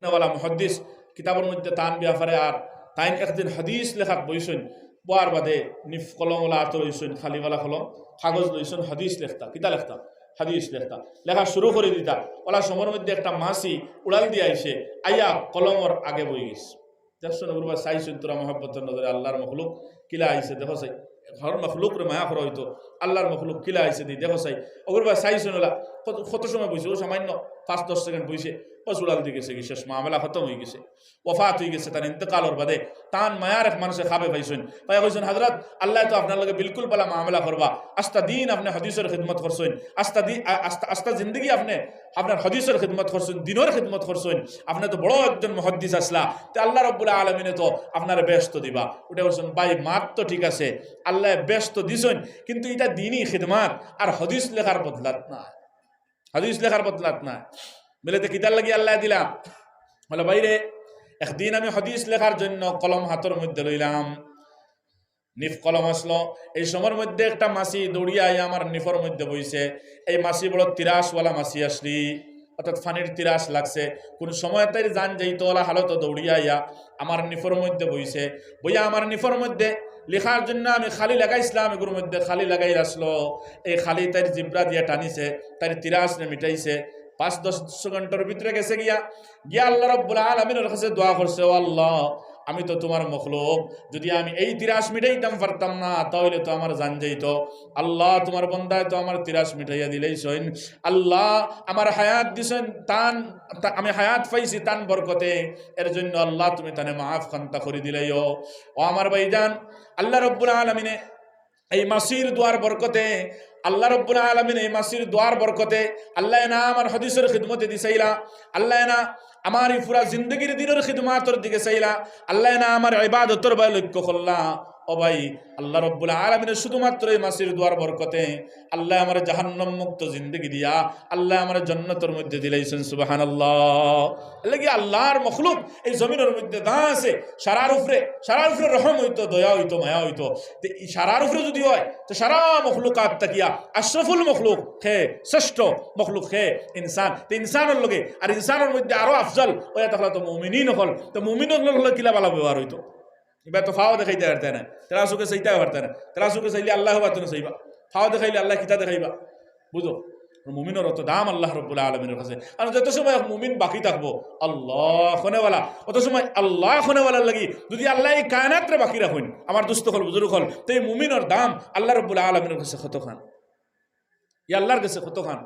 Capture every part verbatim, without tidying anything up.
ওয়ালা মুহাদ্দিস, কিতাবর মধ্যে তান ব্যাপারে। আর তাইন একদিন হাদিস লেখাত বইছইন, বওয়ার বাদে নিফ কলম ওলা আতো লইছইন, খালি ওয়ালা কলম, কাগজ লইছইন, হাদিস লেখতা, কিতা লেখতা? হাদিস লেখতা। লেখা শুরু করি দিতা, ওলা সময়র মধ্যে একটা মাছি উড়াল দিয়া আইছে, আইয়া কলমর আগে বই গেছে। দেখছইন, ওগুর বায় চাইছইন তোরা মহব্বতর নজরে, আল্লাহর মখলুক কিলা আইছে, দেখো চাই। ঘর মখলুকরে মায়া করা অইতো, আল্লাহর মখলুক কিলা আইছে দি, দেখো চাই। ওগুর বায় চাইছইন ওলা, কত, কত সময় বইছে? ও সামান্য পাঁচ দশ সেকেন্ড বইছে, বাস উড়াল দি গেছে গি, শেষ, মামলা খতম অই গেছে। ওফাত অই গেছে, তান ইন্তেকালর বাদে তান মায়ার এক মানুষে খাবে পাইছইন, পাইয়া কইছইন, "হযরত, আল্লায় তো আপনার লগে বিলকুল বালা মামলা করবা, আস্তা দিন আপনে হাদিসর খিদমত করছইন, আস্তা দি-, আ-, আস্তা, আস্তা জিন্দেগি আপনে আপনার হাদিসর খিদমত করছইন, দিনর খিদমত করছইন, আপনে তো বড় একজন মুহাদ্দিস আছলা, তে আল্লাহ রাব্বুল আলামিনে তো আপনারে বেহেস্ত দিবা।" উঠে কইছইন, "ভাই, মাত তো ঠিক আছে, আল্লায় বেহেস্ত দিছইন, কিন্তু ইটা দিনি খিদমত, আর হাদিস লেখার বদলাত না।" হাদিস লেখার বদলাত না। বলে, "তে কিতার লাগি আল্লায় দিলা?" বলে, "ভাইরে, একদিন আমি হাদিস লেখার জন্য কলম হাতর মধ্যে লইলাম, নিফ কলম আছলো, এই সময়র মধ্যে একটা মাছি দৌড়িয়া আইয়া আমার নিফর মধ্যে বইছে। এই মাছি বড় তিরাসওয়ালা মাছি আছলি, অর্থাৎ পানির তিরাস লাগছে। কোন সময় তাইর জান যাইতো, ওলা হালতো দৌড়িয়া আইয়া আমার নিফর মধ্যে বইছে, বইয়া আমার নিফর মধ্যে লেখার জন্য আমি খালি লাগাইছলাম, এগুর মধ্যে খালি লাগাই আছলো, এই খালি তাইর জিব্রা দিয়া টানিছে, তাইর তিরাসরে মিটাইছে।" পাঁচ দশ সেকেন্ডর ভিতরে গেছে গিয়া, গিয়া আল্লাহ রাব্বুল আলামিনর কাছে দোয়া করছে, "ও আল্লাহ, আমি তো তোমার মখলুক, যদি আমি এই তিরাস মিটাইতাম পারতাম না, তাহলে তো আমার জান যাইতো। আল্লাহ, তোমার বন্দায় তো আমার তিরাস মিটাইয়া দিলাইছইন। আল্লাহ, আমার হায়াত দিছইন, তান, তা-, আমি হায়াত পাইছি তান বরকতে, এর জন্য আল্লাহ তুমি তানে মাফ খান্তা করি দিলাইও।" ও আমার ভাইজান, আল্লাহ রাব্বুল আলামিনে এই মাছির দোয়ার বরকতে, আল্লাহ রাব্বুল আলামিন এই মাছির দোয়ার বরকতে, আল্লায় না আমার হাদিসর খিদমতে দিছাইলা, আল্লায় না আমার এই পুরা জিন্দেগির দিনর খিদমতর দিকে চাইলা, আল্লায় না আমার ইবাদতর বায় লক্ষ্য করলা। ও ভাই, আল্লাহ রাব্বুল আলামিনে শুধুমাত্র এই মাছির দোয়ার বরকতে আল্লায় আমারে জাহান্নাম মুক্ত জিন্দেগি দিয়া আল্লায় আমারে জান্নাতর মধ্যে দিলাইছইন। সুবহানাল্লাহ। এর লাগি আল্লাহর মখলুক এই জমিনর মধ্যে যা আছে, সারার উপরে, সারার উপরে রহম অইতো, দয়া অইতো, মায়া অইতো। তে ই সারার উপরে যদি অয়, তে সারা মখলুকাত থাকিয়া আশরাফুল মখলুক কে, শ্রেষ্ঠ মখলুক কে ইনসান। তে ইনসানর লগে, আর ইনসানর মধ্যে আরো আফজল অইয়া থাকলা তো মুমিনিন অকল। তে মুমিন অকলর লগে কিলা বালা ব্যবহার অইতো? ইবা তো ফাও দেখাইতা পারতা নায়, তেরা চউখে চাইতা পারতা নায়। তেরা চউখে চাইলে আল্লায় হবা তো না চাইবা, ফাও দেখাইলে আল্লায় কিতা দেখাইবা? বুঝো, মুমিনর অত দাম আল্লাহ রাব্বুল আলামিনর কাছে। কারণ যত সময় এক মুমিন বাকি থাকবো, আল্লাহ কনেওয়ালা, অত সময় আল্লাহ কনেওয়ালার লাগি যদি আল্লায় এই কায়নাতরে বাকি রাখইন, আমার দোস্ত অকল, বুজুর্গ অকল, তে এই মুমিনর দাম আল্লাহ রাব্বুল আলামিনর কাছে কতখান, ই আল্লাহর কাছে কতখান।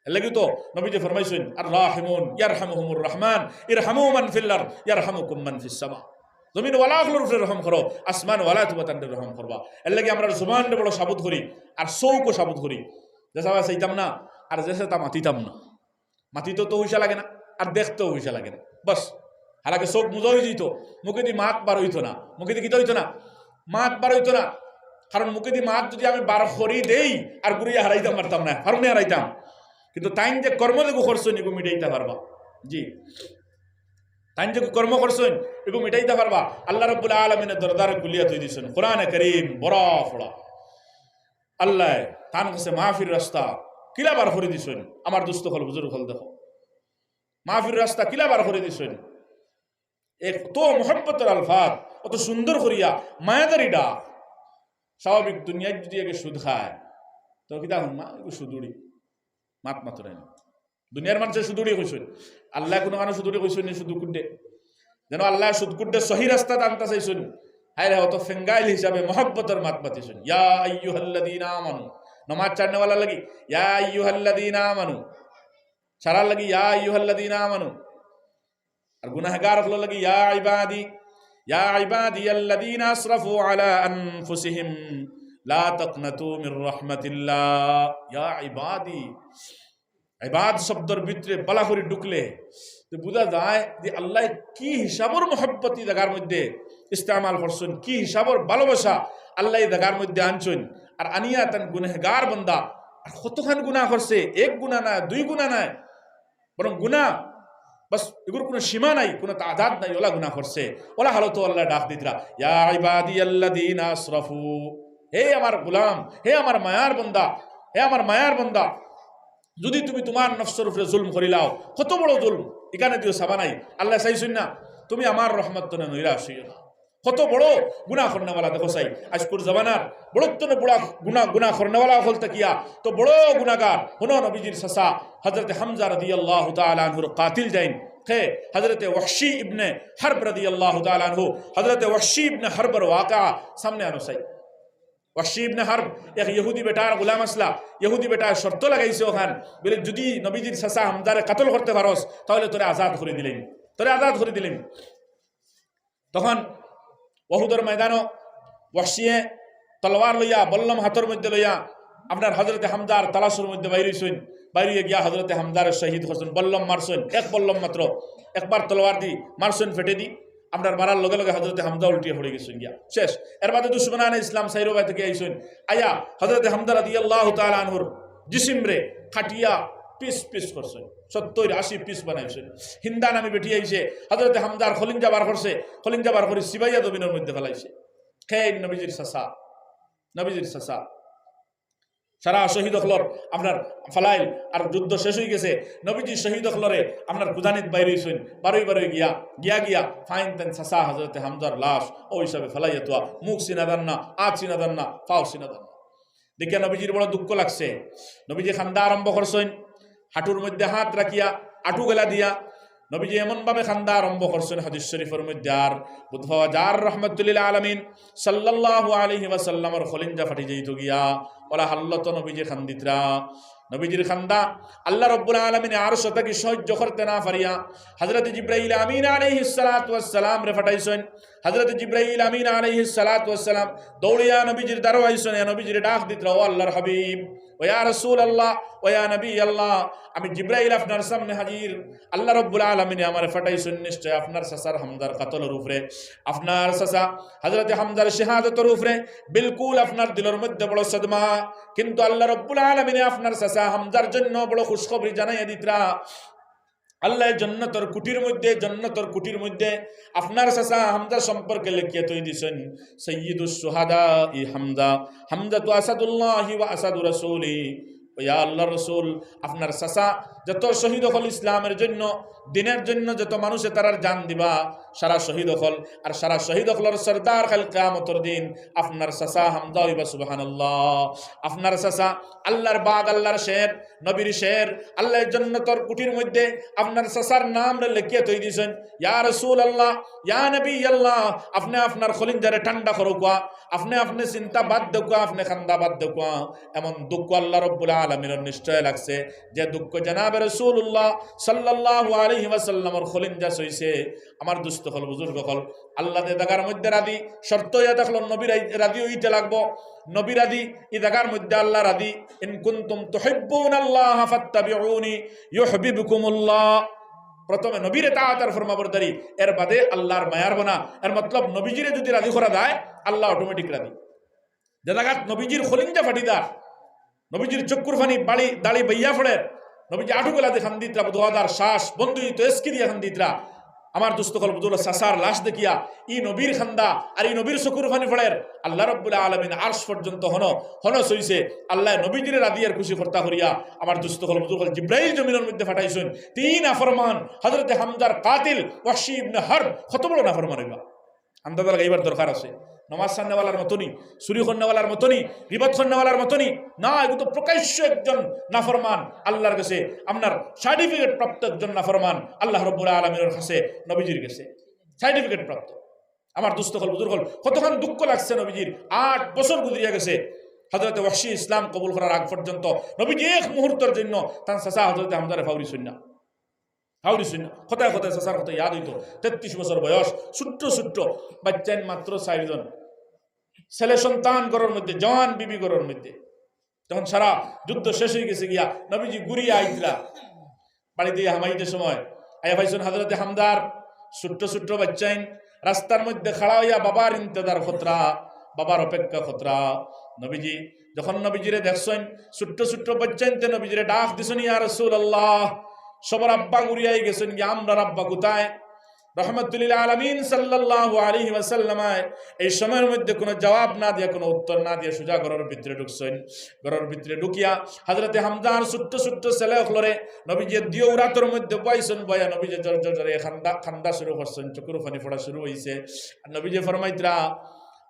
এর লাগি তো নবীজি ফরমাইছইন, "আর রাহিমুন ইয়ারহামুহুমুর রহমান, ইরহামু মান ফিল আরদ ইয়ারহামুকুম মান ফিস সামা।" জমিনওয়ালা অকলর উপরে রহম করো, আসমানওয়ালায় তুমরা তানরে রহম করবা। এর লাগি আমরা জুবানরে বড় সাবুত করি, আর চউখও সাবুত করি। যেতা চাইতাম না, আর যেতা মাতিতাম না। মাতিতেও তো পয়সা লাগে না, আর দেখতেও পয়সা লাগে না। বাস, হালাকে চউখ মুজা অই যাইতো, মুখেদি মাত বার অইতো না, মুখেদি কিতা অইতো না, মাত বার অইতো না। কারণ মুখেদি মাত যদি আমি বার করি দেই, আর ঘুরিয়া হারাইতাম পারতাম না, পারমুনি হারাইতাম? কিন্তু তাইন যে কর্ম যেগু করছইন, ইগু মিটাইতা পারবা। জি, তাইন যেগু কর্ম করছইন, ইগু মিটাইতা পারবা। আল্লাহ রাব্বুল আলামিনে দরজারে খুলিয়া থই দিছইন। কোরআনে করিম বড় পড়া। আল্লায় তান কাছে মাফির রাস্তা কিলা বার করি দিছইন। আমার দোস্ত অকল, বুজুর্গ অকল, দেখো, মাফির রাস্তা কিলা বার করি দিছইন। এক তো মহব্বতর আলফাজ, অত সুন্দর করিয়া, মায়াদারি ডাক। স্বাভাবিক দুনিয়াত যদি একে সুদ খায়, তো কিতা কইন, "মা, এগু সুদুড়ি, মাত মাতো নায়।" দুনিয়ার মানষে সুদুড়ি কইছইন, আল্লায় কুনু কানো সুদুড়ি কইছইন নি, সুদকুড্ডে। যেন আল্লায় সুদকুড্ডে সহি রাস্তাত আনতা চাইছইন। হায় রে, অত ফেঙ্গাইল হিসাবে মহব্বতর মাত মাতিছইন। ইয়া আইয়ুহাল্লাযীনা আমানু, নমাজ ছাড়নেওয়ালার লাগি, ইয়া আইয়ুহাল্লাযীনা আমানু। সারার লাগি, ইয়া আইয়ুহাল্লাযীনা আমানু। আর গুনাহগার অকলর লাগি, ইয়া ইবাদি, ইয়া ইবাদিয়াল্লাযীনা আসরাফু আলা আনফুসিহিম, লা তাকনাতু মির রাহমাতিল্লাহ। ইয়া ইবাদি, ইবাদ শব্দর ভিতরে বালা করি ঢুকলে তো বুঝা যায় যে আল্লায় কি হিসাবর মহব্বত ই জাগার মধ্যে ইস্তেমাল করছইন, কি হিসাবর ভালোবাসা আল্লায় ই জাগার মধ্যে আনছইন। আর আনিয়া তান গুনাহগার বান্দা, আর কতখান গুনাহ করছে, এক গুনাহ নায়, দুই গুনাহ নায়, বরং গুনাহ, বাস, ইগুর কুনু সীমা নাই, কুনু তাদাদ নাই, অলা গুনাহ করছে। অলা হালতো আল্লায় ডাক দিতরা, "ইয়া ইবাদিয়াল্লাযীনা আসরাফু, হে আমার গোলাম, হে আমার মায়ার বান্দা, হে আমার মায়ার বান্দা।" যদি তুমি তুমার নফসর উপরে জুলুম করিলাও, কত বড় জুলুম, ইখান দিও চাবা নাই। আল্লায় চাইছইন না, তুমি আমার রহমত তনে নৈরাশ অইও না। কত বড় গুনা করনেওয়ালা দেখো চাই। আইজকুর জমানার বড় তনে বড় গুনা, গুনা করনেওয়ালা অকল থাকিয়া তো বড় গুনাগার। হুনো নবীজির চাচা হযরতে হামজা রাদিয়াল্লাহু তাআলা আনহুর কাতিল যেইন, কে? হযরতে ওয়াহশী ইবনে হারব রাদিয়াল্লাহু তাআলা আনহু। হযরতে ওয়াহশী ইবনে হারবর ওয়াকিয়া সামনে আনো চাই। ওয়াহশী ইবনে হারব এক ইহুদি বেটার গোলাম আছলা। ইহুদি বেটায় শর্ত লাগাইছে অখান, বলে, "যদি নবীজির চাচা হামজারে কাতল করতে পারস, তাহলে তোরে আজাদ করি দিলাইমু, তোরে আজাদ করি দিলাইমু।" তখন উহুদর ময়দানো ওয়াহশীয়ে তলোয়ার লইয়া, বল্লম হাতর মধ্যে লইয়া, আপনার হযরতে হামজার তালাশর মধ্যে বাইর অইছইন। বাইর অইয়া গিয়া হযরতে হামজারে শহীদ করছইন, বল্লম মারছইন, এক বল্লম মাত্র, একবার তলোয়ার দি মারছইন ফেটে দি। আপনার মারার লগে লগে হযরতে হামজা উল্টিয়া পড়ি গেছইন গিয়া, শেষ। এর বাদে দুশমনানে ইসলাম চাইরো বায় থাকি আইছইন, আইয়া হযরতে হামজা রাদিয়াল্লাহু তাআলা আনহুর জিসিমরে কাটিয়া পিস পিস করছইন, সত্তইর আশি পিস বানাইছইন। হিন্দা নামি বেটি আইছে, হযরতে হামজার খলিঞ্জা বার করছে, খলিঞ্জা বার করি চিবাইয়া জমিনর মধ্যে ফালাইছে। কে? নবীজির চাচা, নবীজির চাচা। সারা শহীদ অকলর আপনার ফালাইল, আর যুদ্ধ শেষ অই গেছে। নবীজি শহীদ অকলরে আপনার কুদানিত বাইর অইছইন, বারই বারই গিয়া, গিয়া গিয়া ফাইন তান চাচা হযরতে হামজার লাশ অউ হিসাবে ফালাইয়া থুয়া, মুখ চিনা যার না, আত চিনা যার না, পাও চিনা যার না। দেখিয়া নবীজির বড় দুঃখ লাগছে। নবীজি কান্দা আরম্ভ করছইন, হাঁটুর মধ্যে হাত রাখিয়া, আঁটু গেলা দিয়া নবীজি এমন ভাবে কান্দা আরম্ভ করছইন, হাদিস শরীফর মধ্যে আর বুঝ পাওয়া যার, রহমতুল্লিল আলামিন সাল্লাল্লাহু আলাইহি ওয়াসাল্লামর খলিঞ্জা ফাটি যাইতো গিয়া, অলা হাল্লত নবীজি কান্দিত্রা। নবীজির কান্দা আল্লাহ রব্বুল আলামিনে আরশ থাকি সহ্য করতে না পারিয়া হযরত জিব্রাইল আমিন আলাইহিস সালাতু ওয়াস সালামরে ফাটাইছইন। হযরত জিব্রাইল আমিন আলাইহিস সালাতু ওয়াস সালাম দৌড়িয়া নবীজির দ্বারো আইছইন, ইয়া নবীজিরে ডাক দিত্রা, "ও আল্লাহর হাবিব, ও ইয়া রাসূলুল্লাহ, ও ইয়া নবী আল্লাহ, আমি জিব্রাইল আপনার সামনে হাজির। আল্লাহ রব্বুল আলামিনে আমারে ফাটাইছইন, নিশ্চয় আপনার চাচার হামজার কাতলর উপরে, আপনার চাচা হযরতে হামজার শাহাদতর উপরে বিলকুল আপনার দিলর মধ্যে বড় সদমা, কিন্তু আল্লাহ রব্বুল আলামিনে আপনার চাচা হামজার জন্য বড় খুশখবরি জানাইয়া দিত্রা।" আল্লায় জন্নতর কুটির মধ্যে, জন্নতর কুটির মধ্যে আপনার চাচা হামজা সম্পর্কে লেখিয়া থই দিছইন, "সাইয়্যিদুশ শুহাদা ই হামজা, হামজা তু আসাদুল্লাহি ওয়া আসাদু রাসূলি।" ও ইয়া আল্লাহর রাসূল, আপনার চাচা যত শহীদ অকল ইসলামের জন্য, দ্বীনের জন্য যত মানুষে তারার জান দিবা, সারা শহীদ অকল, আর সারা শহীদ অকলর সর্দার কাইল কিয়ামতর দিন আপনার চাচা হামজা অইবা। সুবহানাল্লাহ। আপনার চাচা আল্লাহর বাগ, আল্লাহর শের, নবীর শের, আল্লায় জন্নতর কুটির মধ্যে আপনার চাচার নামরে লেখিয়া থই দিছইন। ইয়া রাসূলুল্লাহ, ইয়া নবী আল্লাহ, আপনে আপনার খলিঞ্জারে ঠান্ডা করউক্কা, আপনে আপনে চিন্তা বাদ দেউক্কা, আপনে কান্দা বাদ দেউক্কা। এমন দুঃখ আল্লাহ রব্বুল আলামিনর নিশ্চয় লাগছে, যে দুঃখ জনাবে রাসূলুল্লাহ সাল্লাল্লাহু আলাইহি ওয়াসাল্লামর খলিঞ্জা ছইছে। আমার দুস্ত অকল, বুজুর্গ অকল, আল্লাহ যে জাগার মধ্যে রাজি, শর্ত অইয়া থাকলো, নবী রাই-, রাজি অইতে লাগবো। নবী রাজি, ই জাগার মধ্যে আল্লাহ রাজি। "ইন কুনতুম তুহিব্বুনাল্লাহা ফাত্তাবিউনি ইউহবিবকুমুল্লাহ।" প্রথমে নবীর ইতাআত আর ফরমাবরদারি, এর বাদে আল্লাহর মায়ার বনা। এর মতলব, নবীজিরে যদি রাজি করা যায়, আল্লাহ automatic রাজি। যে জাগাত নবীজির খলিঞ্জা ফাটি যার, নবীজির চক্ষুর পানি বাড়ি দাড়ি বাইয়া পড়ের, নবীজি আটু গলা দি কান্দিত্রা, বুধ হাজার শ্বাস বন্ধ অইতো, এসকি দিয়া কান্দিত্রা। আমার দুস্ত অকল, বুজুর্গ, চাচার লাশ দেখিয়া ই নবীর কান্দা আর ই নবীর চক্ষুর পানি পড়ের, আল্লাহ রব্বুল আলামিন আরশ পর্যন্ত হনো, হনো ছইছে। আল্লায় নবীজিরে রাজি আর খুশি করতা করিয়া আমার দুস্ত অকল, বুজুর্গ, জিব্রাইল জমিনর মধ্যে ফাটাইছইন। তিন নাফরমান, হযরতে হামজার কাতিল ওয়াহশী ইবনে হারব, কত বড় নাফরমান অইবা। আন্দাজা লাগাইবার দরকার আছে। নমাজ ছাড়নেওয়ালার মতো নি, চুরি করনেওয়ালার মতো নি, গিবত করনেওয়ালার মতো নি। না, এগু তো প্রকাশ্য একজন নাফরমান আল্লাহর গেছে, আপনার সার্টিফিকেট প্রাপ্ত একজন নাফরমান আল্লাহ রব্বুল আলামিনর গেছে, নবীজির গেছে সার্টিফিকেট প্রাপ্ত। আমার দুস্ত অকল, বুজুর্গ অকল, কতখান দুঃখ লাগছে নবীজির। আট বছর গুজরিয়া গেছে হযরতে ওয়াহশী ইসলাম কবুল করার আগ পর্যন্ত। নবীজি এক মুহূর্তর জন্য তান চাচা হযরতে হামজারে ফাউরিছইন না। ফাউরিছইন না। কথায় কথায় চাচার কথা ইয়াদ অইতো। তেত্রিশ বছর বয়স, ছুট্ট ছুট্ট বাইচ্চাইন মাত্র চাইরজন। ছেলে সন্তান ঘরর মধ্যে, জওয়ান বিবি ঘরর মধ্যে। তখন সারা যুদ্ধ শেষ অই গেছে গিয়া, নবীজি ঘুরিয়া আইতরা। বাড়িত হামাইতে সময় আইয়া পাইছইন হযরতে হামজার ছুট্ট ছুট্ট বাইচ্চাইন রাস্তার মধ্যে খাড়া অইয়া বাবার ইন্তেজার করতরা, বাবার অপেক্ষা করতরা। নবীজি যখন নবীজিরে দেখছইন, ছুট্ট ছুট্ট বাইচ্চাইন্তে নবীজিরে ডাক দিছইন, "ইয়া রাসূলুল্লাহ, সবর আব্বা ঘুরিয়া আই গেছইন গিয়া, আমরার আব্বা কোথায়?" রহমাতুল্লিল আলামিন সাল্লাল্লাহু আলাইহি ওয়াসাল্লাম এই সময়র মধ্যে কোনো জবাব না দিয়া, কোনো উত্তর না দিয়া সোজা ঘরর ভিতরে ঢুকছইন। ঘরর ভিতরে ঢুকিয়া হযরতে হামজার ছোট্ট ছোট্ট ছেলে অকলরে নবীজি দিও উরাতর মধ্যে বইছইন, বইয়া নবীজি জোর জোর জোরে কান্দা, কান্দা শুরু করছইন, চকুর পানি পড়া শুরু অইছে। আর নবীজি ফরমাইতরা,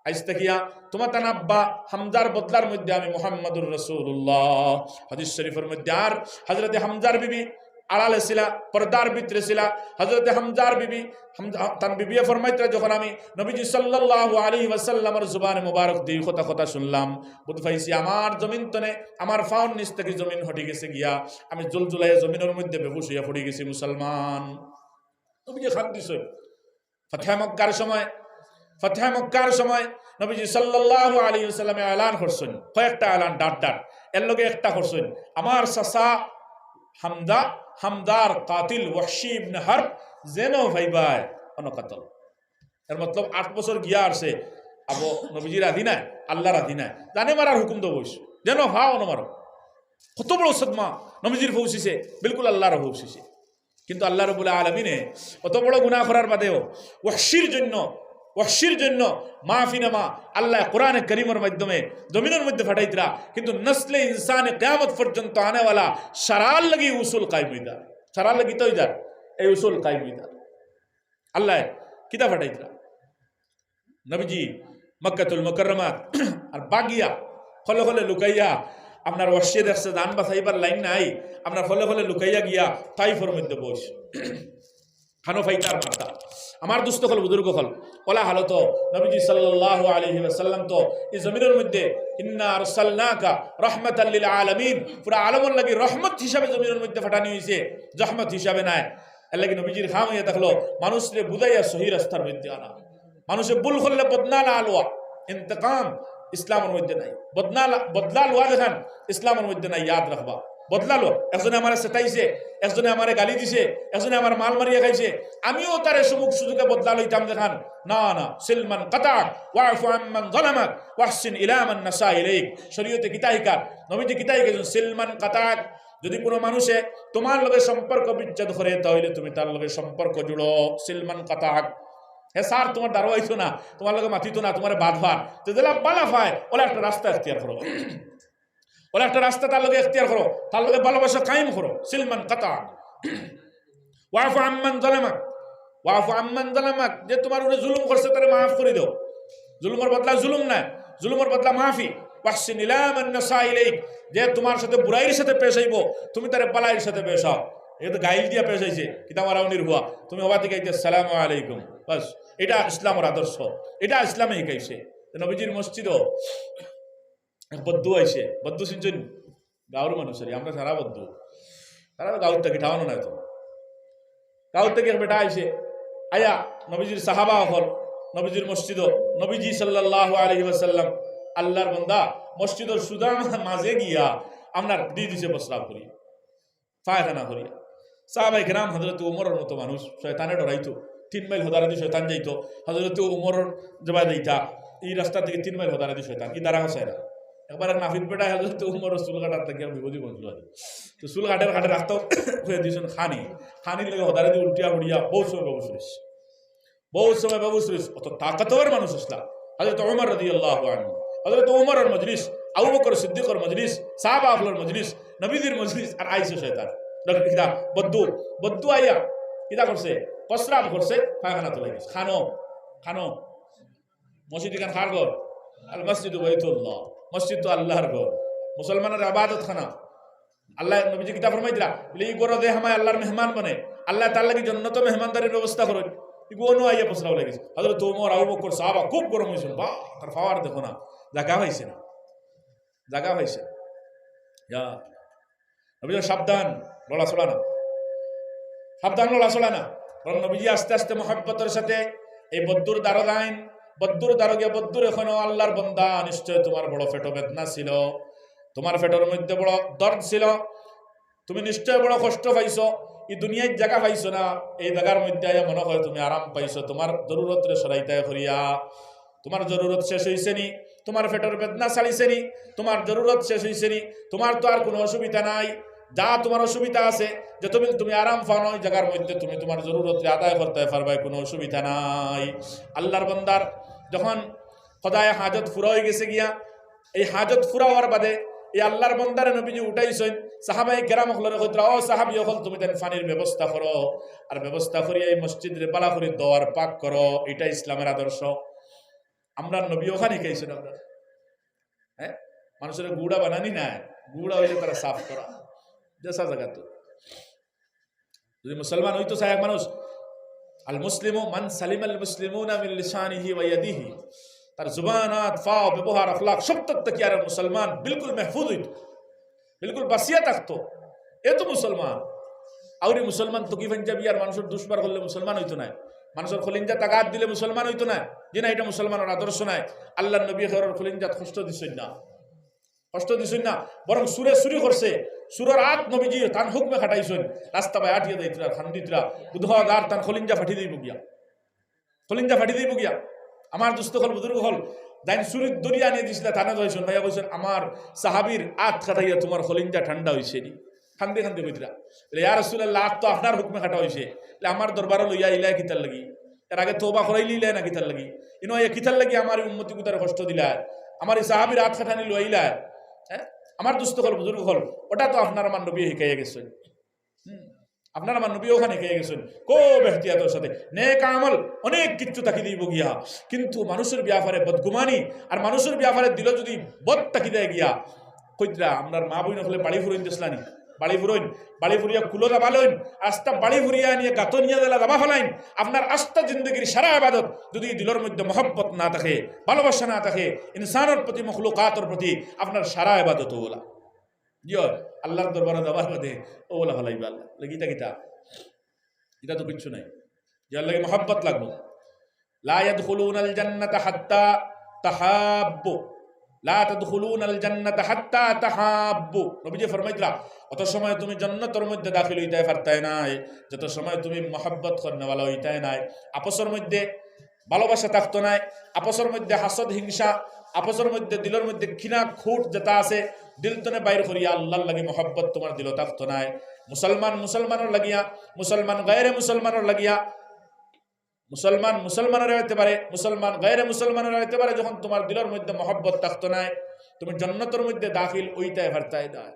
আইজ থাকিয়া তুমাতান আব্বা হামজার বদলার মধ্যে আমি মুহাম্মাদুর রাসূলুল্লাহ। হাদিস শরীফর মধ্যে আর হযরতে হামজার বিবি আড়ালে ছিলা, পর্দার ভিতরে ছিলা। হযরতে হামজার বিবি, হামজা, তান বিবিয়ে ফরমাইতরা, যখন আমি নবীজি সাল্লাল্লাহু আলাইহি ওয়াসাল্লামর জুবানে মুবারক দি কথা কথা শুনলাম, বুঝ পাইছি আমার জমিন তনে, আমার পাওর নিচ থাকি জমিন হটি গেছে গিয়া, আমি জুলজুলাইয়া জমিনর মধ্যে বেহুশ অইয়া পড়ি গেছি মুসলমান। নবীজি কান্দিছইন। ফাতহে মক্কার সময়, ফাতহে মক্কার সময় নবীজি সাল্লাল্লাহু আলাইহি ওয়াসাল্লামে এলান করছইন, কয়েকটা এলান ডাট ডাট, এর লগে একটা করছইন, আমার চাচা হামজা, হামজার কাতিল ওয়াহশী ইবনে হারব যেন পাইবায় অনো কাতল। এর মতলব আট বছর গিয়া আরছে, আবো নবীজি রাজি নায়, আল্লাহ রাজি নায়, জানে মারার হুকুম দেওয়া অইছে, যেন পাও অনো মারো। কত বড় সদমা নবীজির পৌঁছিছে, বিলকুল আল্লাহর পৌঁছিছে। কিন্তু আল্লাহ রাব্বুল আলামিনে অত বড় গুনাহ করার বাদেও ওয়াহশীর জন্য, ওয়াহশীর জন্য মাফিনামা আল্লাহ কোরআনে করিমর মাধ্যমে জমিনর মধ্যে পাঠাইতরা, কিন্তু নসলে ইনসানে কিয়ামত পর্যন্ত আনেওয়ালা সারার লাগি উসুল কায়েম অইতা, সারার লাগি তো অইতা, এই উসুল কায়েম অইতা। আল্লাহ কিতা পাঠাইতরা? নবীজি মক্কাতুল মুকাররমাত আর বাগিয়া, খলে খলে লুকাইয়া, আপনার ওয়াহশীয়ে দেখছে জান বাঁচাইবার লাইন নাই, আপনার খলে খলে লুকাইয়া গিয়া তাইফর মধ্যে বইছে। খানো ফাইতার মাথা। আমার দুস্ত অকল, বুজুর্গ অকল, ওলা হালত নবীজি সাল্লাল্লাহু আলাইহি ওয়াসাল্লাম তো এই জমিনর মধ্যে ইন্না আরসালনাকা রাহমাতাল লিল আলামিন, পুরা আলমর লাগি রহমত হিসাবে জমিনর মধ্যে পাঠানি অইছে, জহমত হিসাবে নায়। এর লাগি নবীজির কাম অইয়া থাকলো মানুষরে বুঝাইয়া সহি রাস্তার মধ্যে আনা। মানুষে ভুল করলে বদলা না লওয়া, ইন্তেকাম ইসলামর মধ্যে নাই। বদলা লা-, বদলা লওয়া যেখান ইসলামর মধ্যে নাই, ইয়াদ রাখবা। বদলা লো, একজনে আমারে সেটাইছে, একজনে আমারে গালি দিছে, একজনে আমার মাল মারিয়া খাইছে, আমিও তারে সুমুখ সুযোগে বদলা লইতাম যেখান। না, না, সিল মান কাতাআক, ওয়াফু আম্মান যালামাক, ওয়াহসিন ইলা মান আসাআ ইলাইক। শরীয়তে কিতা হিকার, নবীজি কিতা হিকাইছইন, সিল মান কাতাআক। যদি কোনো মানুষে তোমার লগে সম্পর্ক বিচ্ছেদ করে, তাহলে তুমি তার লগে সম্পর্ক জুড়ো, সিল মান কাতাআক। হে স্যার, তোমার দ্বারো আইতো না, তোমার লগে মাতিতো না, তোমারে বাদ ফার, তে যেলা বালা পায়, ওলা একটা রাস্তা এখতিয়ার করো, ওলা একটা রাস্তা তার লগে এখতিয়ার করো, তার লগে ভালোবাসা কায়েম করো, সিল মান কাতাআক। ওয়াফু আম্মান যালামাক, ওয়াফু আম্মান যালামাক, যে তোমার উপরে জুলুম করছে, তারে মাফ করি দেও। জুলুমর বদলা জুলুম নায়, জুলুমর বদলা মাফি। ওয়াহসিন ইলা মান আসাআ ইলাইক, যে তোমার সাথে বুরাইর সাথে পেশ আইবো, তুমি তারে বালাইর সাথে পেশ আও। এ তো গাইল দিয়া পেশ আইছে, কিতা মারাউনির হুয়া, তুমি হবা থেকে আইতে, "আসসালামু আলাইকুম।" বাস, এটা ইসলামর আদর্শ, এটা ইসলামে হিকাইছে। তো নবীজির মসজিদও এক বদ্দু আইছে, বদ্দু চিনছইন? গাঁওর মানুষ আর আমরা সারা বদ্দু, তারা গাঁওর থাকি ঠাওয়ানো নাই তো। গাঁওর থাকি এক বেটা আইছে, আয়া নবীজির সাহাবা অকল, নবীজির মসজিদও, নবীজি সাল্লাল্লাহু আলাইহি ওয়াসাল্লাম, আল্লাহর বান্দা, মসজিদর সুদা মাঝে গিয়া আপনার দি দিছে প্রস্রাব করি, পায়খানা করিয়া। সাহাবায়ে কেরাম, হযরত উমরর মতো মানুষ, শয়তানে ডরাইতো, তিন মাইল হদারেদি শয়তান যাইতো। হযরত উমরর জবাই যাইতা, এই রাস্তা থেকে তিন মাইল হদারেদি শয়তান, ই দ্বারা হাসায় না। একবার এক নাফিদ বেটায় হযরত উমরর চুল কাটার থাকি আমি বিপদে পড়ছিল আর কি। তো চুল কাটে কাটে রাখতো, হয়ে দিয়েছেন খানি, খানির লগে হদারেদি উল্টিয়া উড়িয়া বহুত সময় বেহুশ রইছে। বহুত সময় বেহুশ রইছে, অত তাকতওয়ার মানুষ আছলা। হযরত উমর রাদিয়াল্লাহু আনহু, হযরত উমরর মজলিস, আবু বকর সিদ্দিকর মজলিস, সাহাবা অকলর মজলিস, নবীজির মজলিস, আর আইছে শয়তান। ডক্টর কিতা? বদ্দু, বদ্দু আইয়া কিতা করছে? প্রস্রাব করছে, পায়খানা তুলাই গেছে। খানো, খানো। মসজিদ ইখান কার ঘর? আল মসজিদু বাইতুল্লাহ। মসজিদ তো আল্লাহর ঘর, মুসলমানের ইবাদতখানা। আল্লাহ নবীজি কিতা ফরমাইতরা? বলে, "ই ঘরো যে হামায় আল্লাহর মেহমান বনে, আল্লাহ তার লাগি জন্নতো মেহমানদারির ব্যবস্থা করইন।" ইগু অনো আইয়া প্রস্রাব লাগিছে। হযরত ওমর, আবু বকর, সাহাবা খুব গরম অইছইন। বাহ, তার পাওয়ার দেখো না, জাগা পাইছে না, জাগা পাইছে না। ইয়া নবীজি, সাবধান, লড়াচড়া না, সাবধান, লড়াচড়া না। বরং নবীজি আস্তে আস্তে মহব্বতর সাথে এই বদ্দুর দ্বারো যাইন। বদ্দুর দ্বারো গিয়া বদ্দুরে কইন, "আল্লাহর বন্দা, নিশ্চয় তোমার বড় পেটো বেদনা ছিল, তোমার পেটর মধ্যে বড় দর্দ ছিল, তুমি নিশ্চয় বড় কষ্ট পাইছো, ই দুনিয়ার জাগা পাইছো না, এই জাগার মধ্যে আইয়া মনে হয় তুমি আরাম পাইছো, তোমার জরুরতরে সরাইতায় করিয়া, তোমার জরুরত শেষ অইছে নি, তোমার পেটর বেদনা ছাড়িছে নি, তোমার জরুরত শেষ অইছে নি, তোমার তো আর কোনো অসুবিধা নাই।" যা তুমার অসুবিধা আছে, যত বিল তুমি আরাম পাও না, ওই জাগার মধ্যে তুমি তুমার জরুরত আদায় করতায় পারবায়, কুনু অসুবিধা নাই। আল্লাহর বান্দার যখন কদায়ে হাজত পুরা অইগেছে গিয়া, এই হাজত পুরা অওয়ার বাদে এই আল্লাহর বান্দারে নবীজি উঠাইছইন, সাহাবায়ে কেরাম অকলরে কইতরা, "ও সাহাবী অকল, তুমি তাইন পানির ব্যবস্থা করো, আর ব্যবস্থা করিয়া এই মসজিদরে বালা করি ধওয়ার পাক করো।" ইটা ইসলামের আদর্শ। আমরার নবী অখান হিকাইছইন আমরারে। হ্যাঁ, মানুষরে গুড়া বানানি নায়, গুড়া অইলে তারা সাফ করা, দেশা জাগাত। যদি মুসলমান অইতো চায় এক মানুষ, আল মুসলিমু মান সালিমাল মুসলিমুনা মিন লিসানিহি ওয়া ইয়াদিহি, তার জুবান, আত, পাও, ব্যবহার, আখলাক, সব তক থাকি আর মুসলমান বিলকুল মেহফুজ অইতো, বিলকুল বাঁচিয়া থাকতো, এ তো মুসলমান। আউরি মুসলমান তো কি পাঞ্জাবি আর মানুষর দুষবার করলে মুসলমান অইতো নায়, মানুষর খলিঞ্জাত আঘাত দিলে মুসলমান অইতো নায়। জি না, ইটা মুসলমানর আদর্শ নায়। আল্লাহর নবী কেউরর খলিঞ্জাত কষ্ট দিছইন না, কষ্ট দিছইন না, বরং চুরে চুরি করছে, চুরর আত নবীজি তান হুকমে কাটাইছইন। রাস্তা বায় আটিয়া যাইতরা, কান্দিতরা, বুধ হওয়া গার তান খলিঞ্জা ফাটি দিবো গিয়া, খলিঞ্জা ফাটি দিবো গিয়া। আমার দোস্ত অকল, বুজুর্গ অকল, যাইন চুরির দড়ি আনিয়া দিছিলা, তানে যাইছইন, ভাইয়া কইছইন, "আমার সাহাবীর আত কাটাইয়া তুমার খলিঞ্জা ঠান্ডা অইছে নি।" কান্দি কান্দি কইতরা, বলে, "ইয়া রাসূলুল্লাহ, আত তো আপনার হুকমে কাটা অইছে, বলে আমার দরবারো লইয়া আইলায় কিতার লাগি? এর আগে তওবা করাইলিলায় না কিতার লাগি? ইনো আইয়া কিতার লাগি আমার এই উম্মতি গুতারে কষ্ট দিলায়? আমার এই সাহাবীর আত কাটানি লইলায়?" হ্যাঁ, আমার দোস্ত অকল, বুজুর্গ অকল, ওটা তো আপনার আমার নবী হিকাইয়া গেছইন। হুম, আপনার আমার নবী অখান হিকাইয়া গেছইন। খুব এহতিয়াতর সাথে নেক আমল অনেক কিচ্ছু থাকি দিবো গিয়া, কিন্তু মানুষর ব্যাপারে বদগুমানি আর মানুষর ব্যাপারে দিলো যদি বদ থাকি দেয় গিয়া, কইতরা, আমরার মা বইন অকলে বাড়ি ফুরইন দেশলানি, বাড়ি ফুরইন, বাড়ি ফুরিয়া কুলো দাবালইন, আস্তা বাড়ি ফুরিয়া আনিয়া গাতো নিয়া দিলা দাবা ফালাইন। আপনার আস্তা জিন্দেগির সারা ইবাদত যদি দিলর মধ্যে মহব্বত না থাকে, ভালোবাসা না থাকে ইনসানর প্রতি, মখলুকাতর প্রতি, আপনার সারা ইবাদত অলা, জি অয়, আল্লাহর দরবারো যাবার বাদে অলা ফালাইবা। আল্লাহ, কিতা কিতা? ইটা তো কিচ্ছু নাই। যে আল্লাহকে মহব্বত লাগবো। লা ইয়াদখুলুনাল জান্নাতা হাত্তা তাহাব্বু। লা তাদখুলুনাল জান্নাতা হাত্তা তাহাব্বু। নবীজি ফরমাইতরা, "অত সময় তুমি জান্নাতর মধ্যে দাখিল অইতায় পারতায় নায়, যত সময় তুমি মহব্বত করনেওয়ালা অইতায় নায়।" আপসর মধ্যে ভালোবাসা থাকতো নায়, আপসর মধ্যে হাসদ, হিংসা, আপসর মধ্যে দিলর মধ্যে কিনা খুট যেটা আছে, দিল তনে বাইর করিয়া আল্লাহর লাগি মহব্বত তুমার দিলো থাকতো নায়। মুসলমান মুসলমানর লাগিয়া, মুসলমান গায়রে মুসলমানর লাগিয়া, মুসলমান মুসলমানর এতেবারে, মুসলমান গায়রে মুসলমানর এতেবারে যখন তুমার দিলর মধ্যে মহব্বত থাকতো নায়, তুমি জান্নাতর মধ্যে দাখিল অইতায় পারতায় নায়।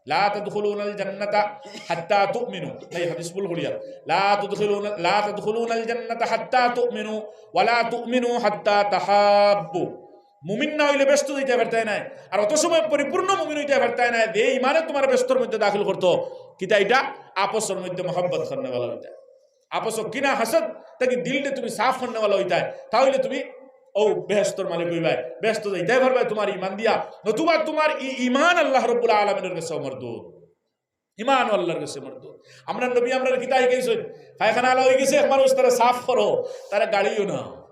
লা তাদখুলুনাল জান্নাতা হাত্তা তুমিনু। এই হাদিস ভুল করিয়া। লা তাদখুলুনা, লা তাদখুলুনাল জান্নাতা হাত্তা তুমিনু, ওয়া লা তুমিনু হাত্তা তাহাব্বু। মুমিন না অইলে বেহেস্তো যাইতায় পারতায় নায়। আর অত সময় পরিপূর্ণ মুমিন অইতায় পারতায় নায়, যে ইমানে তুমারে বেহেস্তর মধ্যে দাখিল করতো। কিতা ইটা? আপসর মধ্যে মহব্বত করনেওয়ালা অইতায়। আপসো কিনা হাসদ থাকি দিলরে তুমি সাফ করনেওয়ালা অইতায়, তা অইলে তুমি অউ বেহেস্তর মালিক অইবায়, বেহেস্তো যাইতায় পারবায় তুমার ইমান দিয়া, নতুবা তুমার ই ইমান আল্লাহ রব্বুল আলামিনর গেছে মরদুদ। ইমান আল্লাহর গেছে মরদুদ। আমরার নবী আমরারে কিতা হিকাইছইন? পায়খানা অলা অইগেছে, এক মানুষ তারে সাফ করো, তারে গালিও না,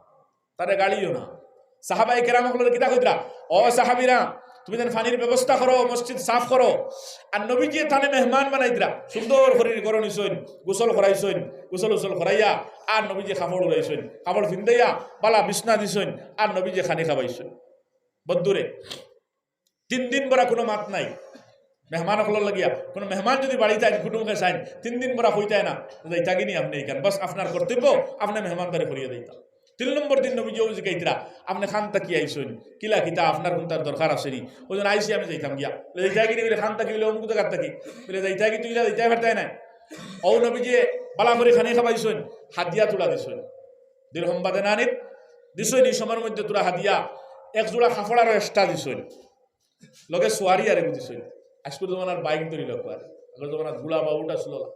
তারে গালিও না। সাহাবায়ে কেরাম অকলরে কিতা কইতরা? "ও সাহাবীরা, তুমি যেন পানির ব্যবস্থা করো, মসজিদ সাফ করো।" আর নবীজিয়ে তানে মেহমান বানাইতরা, সুন্দর করি ঘরো নিছইন, গোসল করাইছইন, গোসল উসল করাইয়া আর নবীজিয়ে কাপড় উড়াইছইন, কাপড় ফিন্দাইয়া বালা বিছনা দিছইন, আর নবীজিয়ে খানি খাবাইছইন। বদ্দুরে তিন দিন বরা কুনু মাত নাই। মেহমান অকলর লাগিয়া, কুনু মেহমান যদি বাড়িত আইন, কুটুমকে চাইন, তিন দিন বরা কইতায় না, "যাইতাগি নি আপনে ইখান, বাস আপনার কর্তব্য, আপনে মেহমানদারি করিয়া যাইতা।" তিন নম্বর দিন নবীজিয়ে জিকাইতরা, "আপনে কান থাকি আইছইন, কিলা কিতা আপনার কুনটার দরকার আছে নি?" "অউ যেন আইছি আমি যাইতাম গিয়া।" "যাইতাগি নি?" বলে, "কান থাকি?" বলে, "অমুক জাগার থাকি।" বলে, "যাইতাগি তুই ইলা যাইতায় পারতায় নায়।" অউ নবীজিয়ে বালা করি খানি খাবাইছইন, হাদিয়া তুলা দিছইন। দিরহম বাদে নানিত দিছইন, ই সময়র মধ্যে তুরা হাদিয়া, এক জোড়া কাপড় আরো extra দিছইন। লগে সোয়ারি আরেগু দিছইন। আইজকুর জমানার bike ধরি লগ পারে। আগর জমানাত ঘুড়া বা উট আছিল না।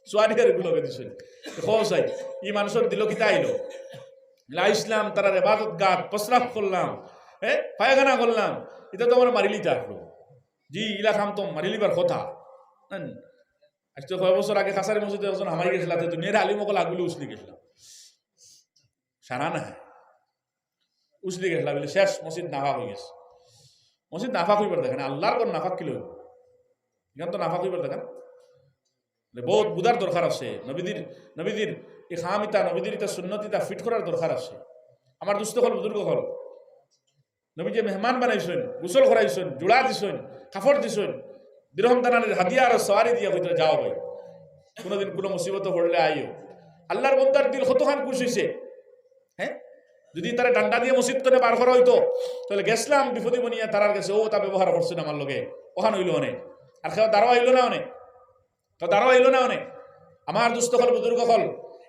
সোয়ারি আরেগু লগে দিছইন। কও চাই, ই মানুষর দিলো কিতা আইলো? ইলা আইছলাম, তারার ইবাদত গাত, প্রস্রাব করলাম, এ, পায়খানা করলাম, ইতা তো আমরা মারিলিতা আসলো। জি, ইলা কাম তো মারিলিবার কথা। হুম। আইজ তো কয় বছর আগে কাছারি মসজিদো একজন হামাই গেছিলা, তে দুনিয়ার আলিম অকল আগুলি উছলি গেছিলা। সারা না। উছলি গেছিলা বলে শেষ, মসজিদ নাপাক অইগেছে। মসজিদ নাপাক অইবার দরকার নাই, আল্লাহর ঘর নাপাক কিলা অইবো? ইখান তো নাপাক অইবার দরকার নাই। মানে, বহুত বুঝার দরকার আছে। নবীজির, নবীজির ই কাম ইতা, নবীজির ইতা সুন্নত ইতা fit করার দরকার আছে। আমার দোস্ত অকল, বুজুর্গ অকল, নবীজিয়ে মেহমান বানাইছইন, গোসল করাইছইন, জুড়া দিছইন, কাপড় দিছইন, দিরহম দানানির হাদিয়া আর সোয়ারি দিয়া কইতরা, "যাও ভাই, কুনুদিন কুনু মুসিবতো পড়লে আইও।" আল্লার বন্দার দিল কতখান খুশ অইছে, হ্যাঁ? যুদি তারে ডান্ডা দিয়া মসজিদ তনে বার করা অইতো, তাইলে গেছলাম বিপদি বনিয়া তারার গেছে, অউ তা ব্যবহার করছইন আমার লগে, অখান অইলো অনে। আর কেউ দারোয়া আইলো না অনে, কেউ দারোয়া আইলো না অনে। আমার দুস্ত অকল, বুজুর্গ অকল,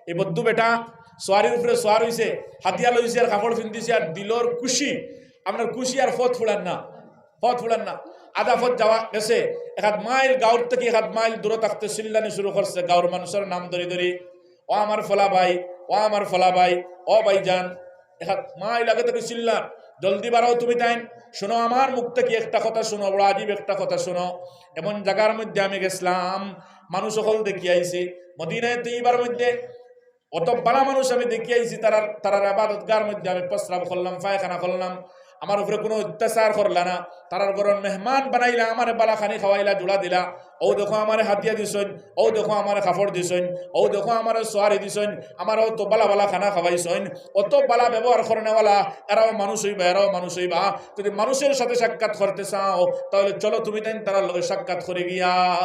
এই বদ্দু বেটা সোয়ারির উপরে সোয়ার অইছে, হাদিয়া লইছে আর কাপড় ফিন্দিছে আর দিলর খুশি, আপনার খুশি আর পথ ফুরার না, পথ ফুরার না। আধা পথ যাওয়া গেছে, এক আধ মাইল গাঁওর থাকি এক আধ মাইল দূরে থাকতে চিল্লানি শুরু করছে গাঁওর মানুষর নাম ধরি ধরি, "ও আমার ফলা ভাই, ও আমার ফলা ভাই, ও ভাইজান।" এক আধ মাইল আগে থাকি চিল্লার, "জলদি বাড়াও তুমি তাইন, শুনো আমার মুখ থাকি একটা কথা শুনো, বড় আজীব একটা কথা শুনো। এমন জাগার মধ্যে আমি গেছলাম, মানুষ অকল দেখি আইছি, মদিনায় তৈবার মধ্যে অত বালা মানুষ আমি দেখি আইছি, তারার, তারার আবাদতগার মধ্যে আমি প্রস্রাব করলাম, পায়খানা করলাম, আমার উপরে কুনু অত্যাচার করলা না, তারার ঘরর মেহমান বানাইলা, আমারে বালা খানি খাওয়াইলা, জুড়া দিলা, অউ দেখো আমারে হাদিয়া দিছইন, অউ দেখো আমারে কাপড় দিছইন, অউ দেখো আমারে সোয়ারি দিছইন, আমারে অত বালা বালা খানা খাওয়াইছইন, অত বালা ব্যবহার করনেওয়ালা, এরাও মানুষ অইবা, এরাও মানুষ অইবা। যুদি মানুষর সাথে সাক্ষাৎ করতে চাও, তাইলে চলো তুমি তাইন তারার লগে সাক্ষাৎ করি গিয়া।"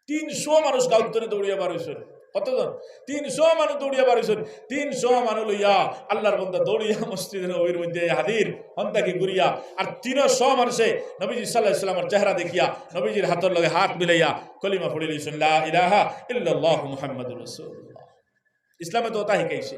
তিনশো মানুষ গাঁওর তনে দৌড়িয়া বার অইছইন। কতজন? তিনশো মানুষ দৌড়িয়া বার অইছইন। তিনশো মানুষ লইয়া আল্লার বন্দা দৌড়িয়া মসজিদে নববীর মধ্যে হাজির অন থাকি ঘুরিয়া। আর তিনশো মানুষে নবীজি সাল্লাল্লাহু আলাইহি ওয়াসাল্লামর চেহারা দেখিয়া নবীজির হাতর লগে হাত মিলাইয়া কলিমা পড়ি লইছইন, "লা ইলাহা ইল্লাল্লাহু মুহাম্মাদুর রাসূলুল্লাহ।" ইসলামে তো অতা শিখাইছে,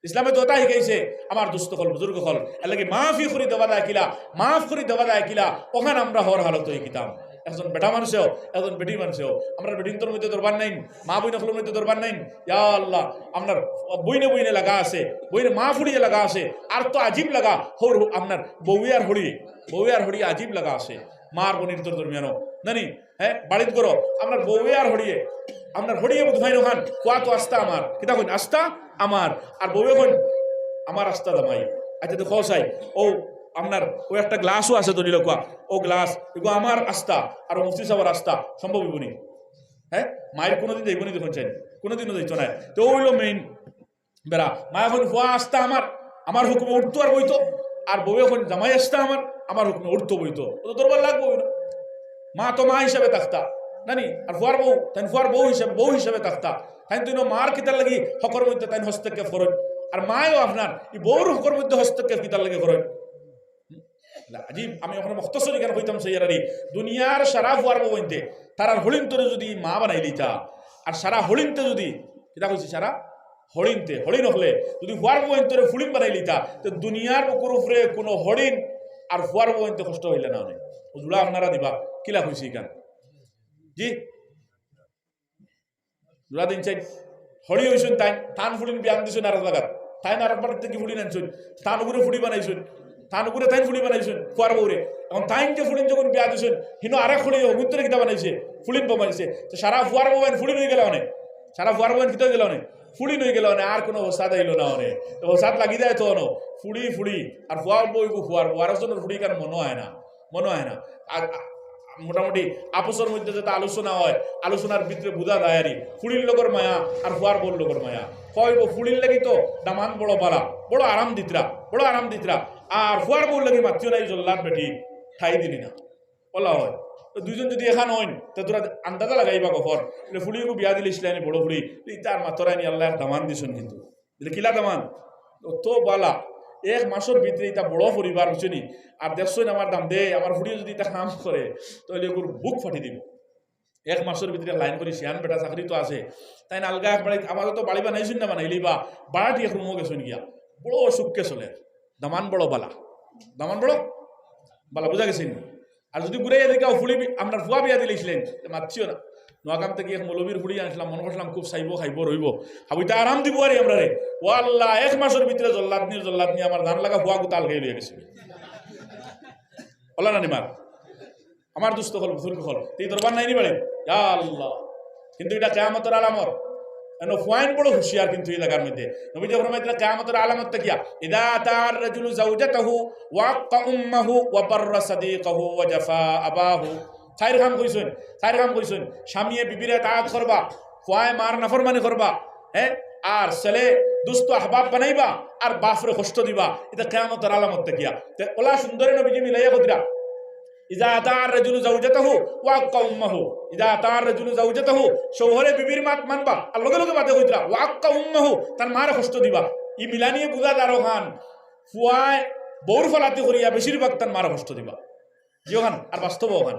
ইসলামে তো অতা শিখাইছে। আমার দুস্ত অকল, বুজুর্গ অকল, এরলাগি মাফি করি দেওয়া যায় কিলা, মাফ করি দেওয়া যায় কিলা, অখান আমরা হর হালতো শিখিতাম। একজন বেটা মানুষেও, একজন বেটি মানুষেও, আমরার বেটিন্তর মধ্যে দরবার নাই, মা বইন অকলর মধ্যে দরবার নাই। ইয়া আল্লাহ, আপনার বইনে বইনে লাগা আছে, বইনে মা ফুড়িয়ে লাগা আছে, আর তো আজীব লাগা, হউর আপনার বউয়ে আর হড়িয়ে, বউয়ে আর হড়িয়ে আজীব লাগা আছে, মার বইনর দরমিয়ানো, নানি? হ্যাঁ, বাড়িত করো, আপনার বউয়ে আর হড়িয়ে, আপনার হড়িয়ে বুধ ভাই ওখান, ফুয়া তো আস্তা আমার, কিতা কইন, আস্তা আমার, আর বউয়ে কইন, আমার আস্তা জামাই। আচ্ছা, তো কও চাই, অউ আপনার অউ একটা গ্লাসও আছে, ধরি লউক্কা, অউ গ্লাস, এগু আমার আস্তা, আর অউ মুফতি সাবর আস্তা, সম্ভব অইবো নি? হ্যাঁ, মাইর কুনুদিন যাইবো নি দেখইন চাই, কুনুদিনও যাইতো নায়। তো অউ অইলো মেইন বেড়া। মায়ে কইন, ফুয়া আস্তা আমার, আমার হুকুমে উঠতো আর বইতো, আর বউয়ে কইন, জামাই আস্তা আমার, আমার হুকুমে উঠতো বইতো। অউ তো দরবার লাগবো না। মা তো মা হিসাবে থাকতা, নানি? আর ফুয়ার বউ, তাইন ফুয়ার বউ হিসাবে, বউ হিসাবে থাকতা। তাইন তো ইনো মার কিতার লাগি হকর মধ্যে তাইন হস্তক্ষেপ করইন। আর মায়ও আপনার ই বউর হকর মধ্যে হস্তক্ষেপ কিতার লাগি করইন? আজীব, আমি অখন মুখতসর ইখান কইতাম চাইয়ার আরি, দুনিয়ার সারা ফুয়ার বউয়াইন্তে, তারার হড়িন্তরে যুদি মা বানাইলিতা, আর সারা হড়িন্তে যুদি, কিতা কইছি, সারা হড়িন্তে, হড়িন অকলে যুদি ফুয়ার বউয়াইন্তরে ফুড়িন বানাইলিতা, তে দুনিয়ার বুকুর উপরে কুনু হড়িন আর ফুয়ার বউয়াইন্তে কষ্ট পাইলা না অনে। অউ জুড়া আপনারা দিবা, কিলা কইছি ইখান? জি? জুড়া দিন চাই, হড়ি অইছইন তাইন, তান ফুড়িন বিয়া দিছইন আরক জাগাত, তাইন আরক বাড়িত থাকি ফুড়িন আনছইন, তান অগুরে ফুড়ি বানাইছইন, তান অগুরে তাইন ফুড়ি বানাইছইন, ফুয়ার বউরে। অখন তাইন যে ফুড়িন যখন বিয়া দিছইন, হিনো আরক ফুড়ি অগুর তরে কিতা বানাইছে? ফুড়িন বানাইছে। তো সারা ফুয়ার বউয়াইন ফুড়িন অইগেলা অনে, সারা ফুয়ার বউয়াইন কিতা অইগেলা অনে? ফুড়িন অইগেলা অনে, আর কুনু ফসাদ আইলো না অনে। তো ফসাদ লাগি যায় তো অনো, ফুড়ি ফুড়ি, আর ফুয়ার বউ ইগু ফুয়ার বউ, আরকজনর ফুড়ি ইখান মনো অয় না। মনো অয় না। আর, আ-, মোটামুটি আপসর মধ্যে যেতা আলোচনা অয়, আলোচনার ভিতরে বুঝা যায় আরি, ফুড়ির লগর মায়া আর ফুয়ার বউর লগর মায়া। কইবো ফুড়ির লাগি তো দামান বড় বালা, বড় আরাম দিতরা, বড় আরাম দিতরা। আর ফুয়ার বউর লাগি মাতিও না, ই জল্লাদ বেটি, ঠাই দিলি না। অলা অয়। তো দুইজন যুদি এখান অইন, তে তোরা আন্দাজা লাগাইবা গফর। বলে, ফুড়ি এগু বিয়া দিলে ইসলামী বড় ফুড়ি, ইতার মাতরাইনি আল্লায় এক দামান দিছইন কিন্তু। বলে, "কিলা দামান?" "অত বালা, এক মাসর ভিতরে ইতা বড় পরিবার, বুঝছো নি? আর দেখছইন আমার দাম দে, আমার ফুড়িয়ে যুদি ইতা কাম করে, তাইলে এগুর বুক ফাটি দিবো।" এক মাসর ভিতরে লাইন করি শিয়ান বেটা চাকরি তো আছে, তাইন আলগা এক বাড়ি, আপাতত বাড়ি বানাইছইন না বানাইলিবা, বাড়াটি এক রুমো গেছইন গিয়া, বড় সুখে চলে, দামান বড় বালা, দামান বড় বালা, বুঝা গেছে নি? আর যুদি ঘুরাইয়া দেখাও, ফুড়ি বি-, আপনার ফুয়া বিয়া দিলাইছইন, তে মাতিও না। নোয়াগাম থাকি এক মৌলবীর ফুড়ি আনছিলাম, মনো করছিলাম খুব চাইবো, খাইবো, রইবো। খাবো, ইতা আরাম দিবো আরি আমরারে। ও আল্লাহ, এক মাসর ভিতরে জল্লাদনির জল্লাদনি আমার ধান লাগা ফুয়া গুতা আলগাই লইয়া গেছে। অলা না নি মাত? আমার দুস্ত অকল, বুজুর্গ অকল, ই দরবার নাই নি বাড়ি? ইয়া আল্লাহ। কিন্তু ইটা কিয়ামতর আলামত। এনো ফুয়াইন বড় হুঁশিয়ার কিন্তু ই জাগার মধ্যে। নবীজি ফরমাইতরা কিয়ামতর আলামত কিতা? "ইযা আতার রাজুলু যাওজাতাহু ওয়া আক্কা উম্মাহু ওয়া বাররা সাদিকাহু ওয়া জাফা আবাহু।" চাইর কাম কইছইন, চাইর কাম কইছইন। স্বামীয়ে বিবিরে ইতাআত করবা, ফুয়ায় মার নাফরমানি করবা, হ্যাঁ? আর ছেলে দুস্ত আহবাব বানাইবা, আর বাফরে কষ্ট দিবা। ইটা কিয়ামতর আলামত কিতা? তে অলা সুন্দরে নবীজি মিলাইয়া কইতরা। ইজা আতাআর রাজুলু যাওজাতাহু ওয়া আক্কা উম্মাহু। ইজা আতাআর রাজুলু যাওজাতাহু, শৌহরে বিবির মাত মানবা, আর লগে লগে বাদে কইতরা, ওয়া আক্কা উম্মাহু, তার মারে কষ্ট দিবা। ই মিলানিয়ে বুঝা যার অখান, ফুয়ায় বউর ফলাতি করিয়া বেশিরভাগ তার মারে কষ্ট দিবা। জি অখান, আর বাস্তব অখান।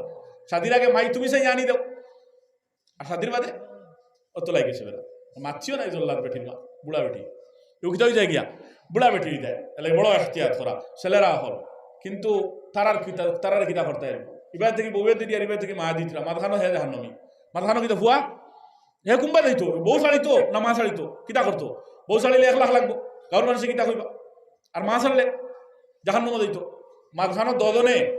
শাদির আগে মাই তুমি চাই আনি দেও, আর শাদির বাদে অত লাগি গেছে বেটা। মাতছিও নাই জল্লাদ বেটির মা, বুড়া বেটি। ইউ কিতা অই যায় গিয়া? বুড়া বেটি অই যায়। তাইলে বড় এহতিয়াত করা, ছেলেরা অকল। কিন্তু তারার কিতা, তারার কিতা করতা? ইবার থাকি বউয়ে দিদি আর ইবার থাকি মা দিতরা। মাঝখানো হে জাহান্নামি। মাঝখানো কিতা ফুয়া? হে কুম্বা যাইতো, বউ ছাড়িতো না মা ছাড়িতো? কিতা করতো? বউ ছাড়িলে এক লাখ লাগবো। গাঁওর মানুষে কিতা কইবা? আর মা ছাড়লে জাহান্নামো যাইতো। মাঝখানো দুজনে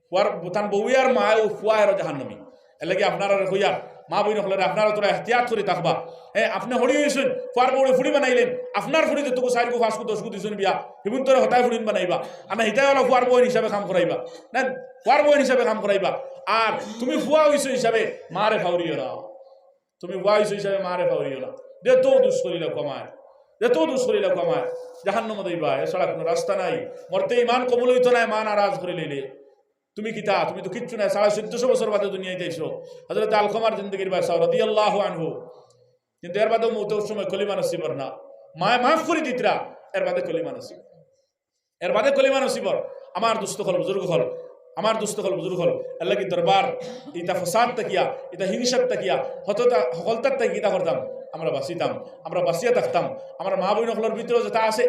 ফুয়ার, তান বউয়ে আর মায় ও ফুয়া এরা জাহান্নামি। এর লাগি আপনারারে কইয়ার, মা বইন অকলরে, আপনারা থুড়া এহতিয়াত করি থাকবা। হে, আপনে হড়ি অইছইন, ফুয়ার বউরে ফুড়ি বানাইলেন, আপনার ফুড়ি যেটুকু চাইরগু, পাঁচগু, দশগু দিছইন বিয়া, হিগুন তোরে হতায় ফুড়িন বানাইবা। আর না হিতায় অলা ফুয়ার বউয়ে হিসাবে কাম করাইবা। না, ফুয়ার বউয়ে হিসাবে কাম করাইবা। আর তুমি ফুয়া অইছো হিসাবে মারে ফাউরিও না। তুমি ফুয়া অইছো হিসাবে মারে ফাউরিও না। যেত দুষ করিলে কমায়, যেত দুষ করিলে কমায়, জাহান্নামো যাইবা, এছাড়া কুনু রাস্তা নাই। মরতে ইমান কবুল অইতো নায়, মা নারাজ করি লইলে। তুমি কিতা? তুমি তো কিচ্ছু নায়। সাড়ে চোদ্দশো বছর বাদে দুনিয়াত আইছো। হযরত আলকমার জিন্দেগির বায় চাও, রাদিয়াল্লাহু আনহু। কিন্তু এর বাদেও মউতর সময় কলিমা নসিব অর না। মায় মাফ করি দিতরা, এর বাদে কলিমা নসিব। এর বাদে কলিমা নসিব অর। আমার দুস্ত অকল, বুজুর্গ অকল, আমার দুস্ত অকল, বুজুর্গ অকল, এর লাগি দরবার, ইতা ফসাদ থাকিয়া, ইতা হিংসাত থাকিয়া, হততা, হকলতার থাকি কিতা করতাম? আমরা বাঁচিতাম, আমরা বাঁচিয়া থাকতাম। আমরা মা বইন অকলর ভিতরেও যেটা আছে,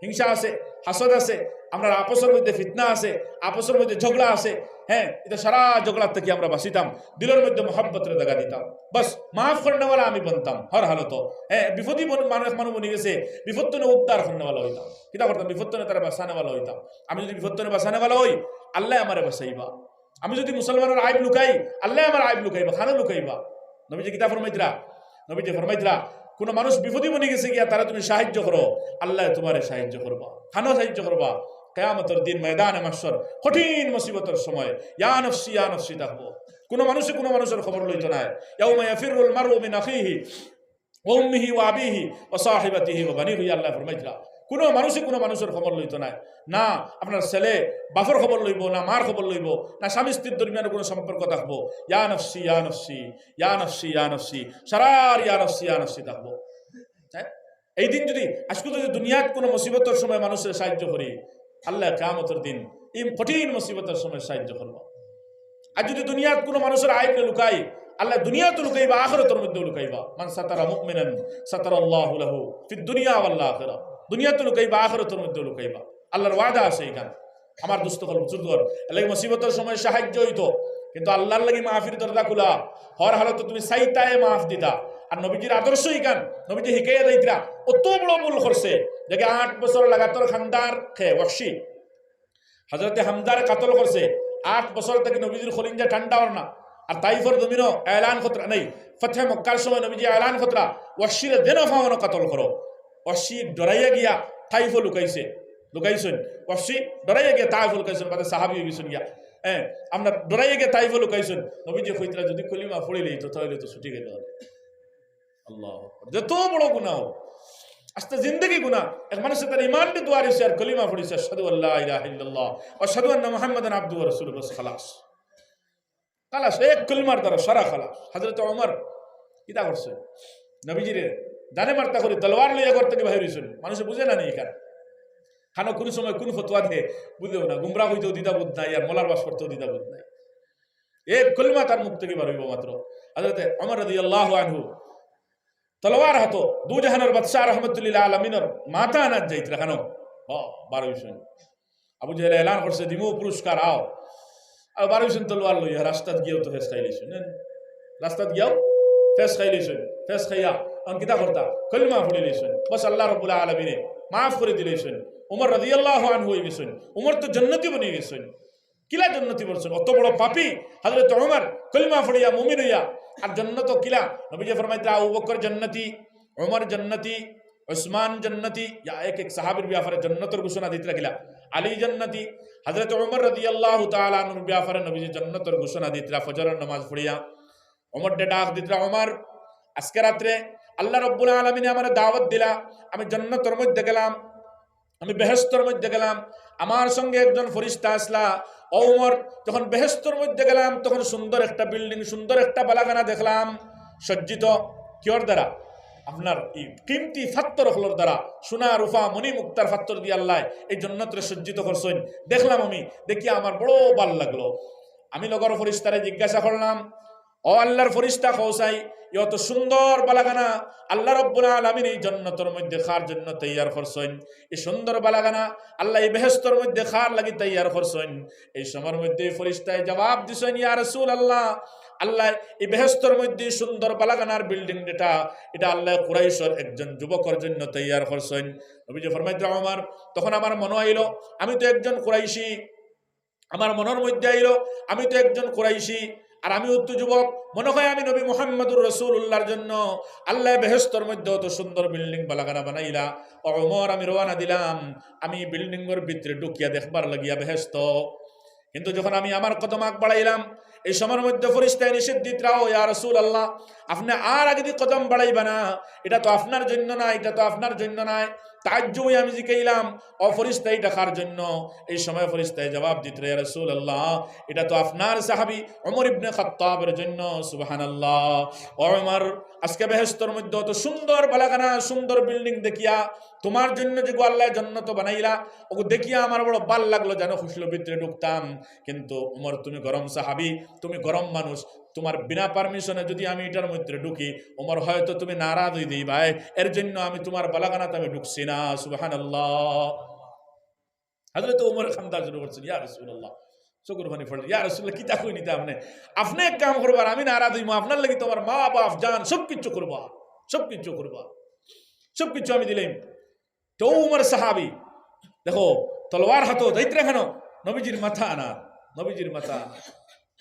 হিংসা আছে, হাসদ আছে, আমরা আপসর মধ্যে ফিতনা আছে, আপসর মধ্যে ঝগড়া আছে, হ্যাঁ, ইতা সারা ঝগড়ার থাকি আমরা বাঁচিতাম, দিলর মধ্যে মহব্বতরে জাগা দিতাম। বাস, মাফ করনেওয়ালা আমি বনতাম হর হালতো। হ্যাঁ, বিপদি বন-, মানুষ, মানুষ বনি গেছে, বিপদ তনে উদ্ধার করনেওয়ালা অইতাম। কিতা করতাম? বিপদ তনে তারে বাঁচানেওয়ালা অইতাম। আমি যদি বিপদ তনে বাঁচানেওয়ালা অই, আল্লায় আমারে বাঁচাইবা। আমি যদি মুসলমানর আইব লুকাই, আল্লায় আমার আইব লুকাইবা, খানো লুকাইবা। নবীজি কিতা ফরমাইতরা? নবীজি ফরমাইতরা, কুনু মানুষ বিপদি বনি গেছে গিয়া, তারে তুমি সাহায্য করো, আল্লায় তুমারে সাহায্য করবা। খানো সাহায্য করবা? কিয়ামতর দিন ময়দানে মাহশর, কঠিন মুসিবতর সময়, ইয়া নফসি, ইয়া নফসি থাকবো। কুনু মানুষে কুনু মানুষর খবর লইতো নায়। ইয়াউমা ইয়াফিরুল মারউ মিন আখিহি ওয়া উম্মিহি ওয়া আবিহি ওয়া সাহিবাতিহি ওয়া বানিহি, আল্লায় ফরমাইতরা, কুনু মানুষে কুনু মানুষর খবর লইতো নায়। না আপনার ছেলে বাপর খবর লইবো, না মার খবর লইবো, না স্বামী স্ত্রীর দরমিয়ানো কুনু সম্পর্ক থাকবো। ইয়া নফসি, ইয়া নফসি, ইয়া নফসি, ইয়া নফসি, সারার ইয়া নফসি, ইয়া নফসি থাকবো। হ্যাঁ? এই দিন যদি আজকে যদি দুনিয়াত কুনু মুসিবতর সময় মানুষরে সাহায্য করি, আল্লায় কিয়ামতর দিন ই কঠিন মুসিবতর সময় সাহায্য করবা। আর যদি দুনিয়াত কুনু মানুষর আইব লুকাই, আল্লায় দুনিয়াত লুকাইবা, আখিরাতর মধ্যে লুকাইবা। মান সাতারা মুমিনান সাতারাল্লাহু লাহু ফিদ দুনিয়া ওয়াল আখিরা। দুনিয়াত লুকাইবা, আখিরাতর মধ্যে লুকাইবা। আল্লার ওয়াদা আছে ইখান। আমার দুস্ত অকল, বুজুর্গ অকল, এর লাগি মুসিবতর সময় সাহায্য অইতো, কিন্তু আল্লার লাগি মাফির দরজা খুলা। হর হালতো তুমি চাইতায় মাফ দিতা। আর নবীজির আদর্শ ইখান, নবীজি হিকাইয়া যাইতরা, অত বড় ভুল করছে, দেখে আট বছর লাগাতার খান্দার খে ওয়াহশি, হযরতে হামজারে কাতল করছে, আট বছর থাকি নবীজির খলিঞ্জা ঠান্ডা অর না। আর তাইফর জমিনো এলান করতরা, নেই, ফতহে মক্কার সময় নবীজি এলান করতরা, ওয়াহশিরে যেনো পাও অনো কাতল করো। ওয়াহশি ডরাইয়া গিয়া তাইফো লুকাইছে, লুকাইছইন। ওয়াহশি ডরাইয়া গিয়া তাইফো লুকাইছইন, বাদে সাহাবী অই গেছইন গিয়া। হ্যাঁ, আমরা ডরাইয়া গিয়া তাইফো লুকাইছইন। নবীজি কইতরা, যদি কলিমা পড়িলে তো, তাইলে তো ছুটি গেল। আল্লাহু আকবার। যত বড় গুনাহ হোক, আস্তা জিন্দেগি গুনাহ। এক মানুষে তার ইমানরে দুয়ারিছে আর কলিমা পড়িছে, আশহাদু আল্লা ইলাহা ইল্লাল্লাহ ওয়া আশহাদু আন্না মুহাম্মাদান আবদুহু ওয়া রাসূলুহু, বাস খালাস। খালাস, এক কলিমার দ্বারা সারা খালাস। হযরত ওমর কিতা করছে? নবীজিরে জানে মারতা করি তলোয়ার লইয়া ঘর থাকি বাহির অইছইন। মানুষে বুঝে না নি ইখান। খানো কুন সময় কুন ফতোয়া দে বুঝেও না। গুমরা অইতেও দ্বিধাবোধ নাই, আর মলার বাস করতেও দ্বিধাবোধ নাই। এক কলিমা তার মুখ থাকি বার অইবো মাত্র। হযরতে ওমর রাদিয়াল্লাহু আনহু তলোয়ার হাতো দুজাহানর বাদশা রহমতুল্লিল আলামিনর মাথা আনাত যাইতরা খানো। হ, বার অইছইন। আবু জেহেলে এলান করছে, "দিমু পুরস্কার, আও।" আর বার অইছইন তলোয়ার লইয়া, রাস্তাত গিয়াও তো ফেস খাইলিছইন, হ্যাঁ? রাস্তাত গিয়াও ফেস খাইলিছইন, ফেস খাইয়া অখন কিতা করতা? কলিমা পড়িলিছইন। বাস আল্লাহ রাব্বুল আলামিনে মাফ করি দিলিছইন। ওমর রাদিয়াল্লাহু আনহু অই গেছইন। ওমর তো জন্নতি বনি গেছইন। কিলা জন্নতি বনছইন? অত বড় পাপী হযরত ওমর কলিমা পড়িয়া মুমিন অইয়া, আর জন্নত কিলা? নবীজি ফরমাইতরা, আবু বকর জন্নতি, ওমর জন্নতি, উসমান জন্নতি, ইয়া এক এক সাহাবীর ব্যাপারে জন্নতর ঘোষণা দিতরা কিলা? আলী জন্নতি, হযরত ওমর রাদিয়াল্লাহু তাআলা আনহুর ব্যাপারে নবীজি জন্নতর ঘোষণা দিতরা ফজরর নামাজ পড়িয়া। ওমররে ডাক দিতরা, "ওমর, আজকে রাত্রে আল্লাহ রাব্বুল আলামিনে আমারে দাওয়াত দিলা, আমি জন্নতর মধ্যে গেলাম, আমি বেহেশতর মধ্যে গেলাম, আমার সঙ্গে একজন ফরিস্তা আসলা, ও উমর, যখন বেহেস্তর মধ্যে গেলাম, তখন সুন্দর একটা বিল্ডিং, সুন্দর একটা বালাখানা দেখলাম, সজ্জিত। কিওর দ্বারা? আপনার এই কিমতি ফাত্তর অকলর দ্বারা, সোনা, রূপা, মণি, মুক্তার ফাত্তর দিয়া আল্লায় এই জন্নতরে সজ্জিত করছইন। দেখলাম আমি, দেখিয়া আমার বড় ভালা লাগলো। আমি লগর ফরিস্তারে জিজ্ঞাসা করলাম, "ও আল্লার ফরিস্তা, কও চাই, ই অত সুন্দর বালাখানা আল্লা রব্বুল আলামিন এই জন্নতর মধ্যে কার জন্য তৈয়ার করছইন? এই সুন্দর বালাখানা আল্লায় এই বেহেস্তর মধ্যে কার লাগি তৈয়ার করছইন?" এই সময়র মধ্যে ফরিস্তায় জবাব দিছইন, "ইয়া রাসুলাল্লাহ, আল্লায় এই বেহেস্তর মধ্যে সুন্দর বালাখানার বিল্ডিং যেটা, ইটা আল্লায় কুরাইশর একজন যুবকর জন্য তৈয়ার করছইন।" নবীজি ফরমাইতরা, "ওমর, তখন আমার মনো আইলো, আমি তো একজন কুরাইশি।" আমার মনর মধ্যে আইলো, আমি তো একজন কুরাইশি, আর আমিও তো যুবক। মনো অয় আমি নবী মুহাম্মাদুর রাসুলুল্লাহর জন্য আল্লায় বেহেস্তর মধ্যে অত সুন্দর বিল্ডিং বালাখানা বানাইলা। ও ওমর, আমি রওয়ানা দিলাম, আমি বিল্ডিংর ভিতরে ঢুকিয়া দেখবার লাগিয়া বেহেস্ত। কিন্তু যখন আমি আমার কদম আগ বাড়াইলাম, এই সময়র মধ্যে ফরিস্তায় নিষেধ দিতরা, "ও ইয়া রাসুলাল্লাহ, আপনে আর আগেদি কদম বাড়াইবা না, ইটা তো আপনার জন্য নায়, ইটা তো আপনার জন্য নায়।" তাজ্জুব অইয়া আমি জিকাইলাম, "ও ফরিস্তা, ইটা কার জন্য?" এই সময় ফরিস্তায় জবাব দিতরা, "ইয়া রাসুলাল্লাহ, ইটা তো আপনার সাহাবী ওমর ইবনে খাত্তাবের জন্য।" সুবহানাল্লাহ। "ও ওমর, আজকে বেহেস্তর মধ্যে অত সুন্দর বালাখানা, সুন্দর বিল্ডিং দেখিয়া, তুমার জন্য যেগু আল্লায় জন্নত বানাইলা, ওগু দেখিয়া আমার বড় ভালা লাগলো, যেন খুশির ভিতরে ঢুকতাম। কিন্তু ওমর, তুমি গরম সাহাবী, তুমি গরম মানুষ, তুমার বিনা পারমিশনে যদি আমি ইটার মধ্যে ঢুকি, ওমর, হয়তো তুমি নারাজ অই যাইবায়, এর জন্য আমি তুমার বালাখানাত আমি ঢুকছি না।" সুবহানাল্লাহ। হযরত ওমরে কান্দা শুরু করছইন, "ইয়া রাসুলাল্লাহ।" চকুর পানি পড়লো, "ইয়া রাসুলাল্লাহ, কিতা কইন ইতা আপনে? আপনে এক কাম করবা, আমি নারাজ অইমু, আপনার লাগি তো আমার মা বাপ জান সব কিচ্ছু কুরবান, সব কিচ্ছু কুরবান, সব কিচ্ছু আমি দিলাইমু।" তো ওমর সাহাবী, দেখো, তলোয়ার হাতো, যাইতরা কেনে? নবীজির মাথা আনার, নবীজির মাথা আনার।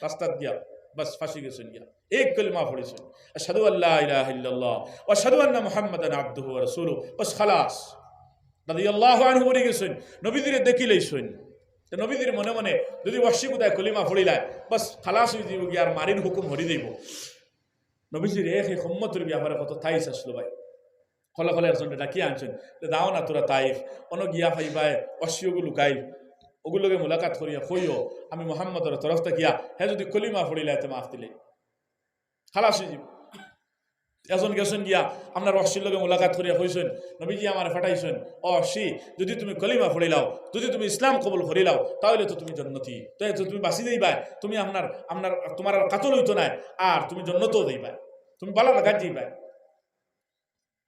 রাস্তাত গিয়া, বাস, ফাঁসি গেছইন গিয়া। এক কলিমা পড়ছইন, "আশহাদু আল্লা ইলাহা ইল্লাল্লাহ ওয়া আশহাদু আন্না মুহাম্মাদান আবদুহু ওয়া রাসূলুহু।" বাস, খালাস। রাদিয়াল্লাহু আনহু মরি গেছইন, নবীজিরে দেখিলাইছইন। তো নবীজির মনে মনে যদি ওয়াহশি গুদায় কলিমা পড়িলায়, বাস, খালাস অই যাইবো গিয়া, আর মারির হুকুম হরি যাইবো। নবীজির এক এক উম্মতর ব্যাপারে কত তাইস আসলো ভাই। খলে খলে একজনরে ডাকিয়া আনছইন, যে, "যাও না তোরা তাইফ, অনো গিয়া পাইবায় ওয়াহশি ওগু লুকাইল, ওগুর লগে মুলাকাত করিয়া কইও, আমি মুহাম্মদর তরফ থাকিয়া, হে যদি কলিমা পড়িলায় তে মাফ দিলে, খালাস অই যাইবো।" একজন গেছইন গিয়া, আপনার ওয়াহশির লগে মুলাকাত করিয়া কইছইন, "নবীজি আমারে পাঠাইছইন, ও ওয়াহশি, যদি তুমি কলিমা পড়িলাও, যদি তুমি ইসলাম কবুল করিলাও, তাইলে তো তুমি জন্নতি, তাইলে তো তুমি বাঁচি যাইবায়, তুমি আপনার, আপনার, তুমার আর কাতল অইতো নায়, আর তুমি জন্নতও যাইবায়, তুমি ভালা জাগাত যাইবায়।"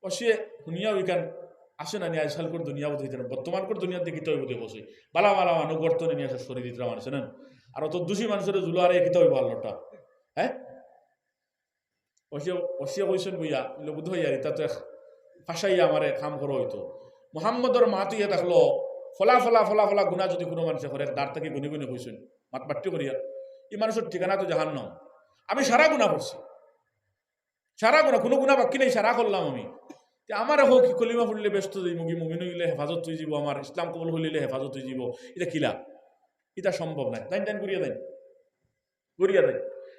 ওয়াহশিয়ে হুনিয়াও ইখান আসে না নি, আজকালকর দুনিয়া বুঝি না, বর্তমানকর দুনিয়াত দেখি তো বুঝি বসে, ভালা ভালা মানুষ গর্ত নিয়া শেষ করি দিতরা মানুষে না, আর অত দুষী মানুষরে জুলারে কিতা অইবো আল্লাহটা, হ্যাঁ? ওয়াহশিয়ে, ওয়াহশিয়ে কইছইন বইয়া, ইলো বুধ অইয়ার, ইতা তো এক ফাঁসাইয়া আমারে কাম করা অইতো। মুহাম্মদর মাত অইয়া থাকলো, ফলা ফলা ফলা ফলা গুনা যদি কুনু মানষে করে, দাঁত থাকি গুনি গুনি কইছইন, মাত বাট্টি করিয়া, ই মানষর ঠিকানা তো জাহান্নাম। আমি সারা গুনা করছি, সারা গুনা, কুনু গুনা বাকি নাই, সারা করলাম আমি। তে আমারে কও কি কলিমা পড়লে বেহেস্তো যাইমুগি, মুমিন অইলে হেফাজত অই যাইবো, আমার ইসলাম কবুল করিলে হেফাজত অই যাইবো, ইতা কিলা? ইতা সম্ভব নায়। যাইন, যাইন, ঘুরিয়া যাইন। ঘুরিয়া যাইন।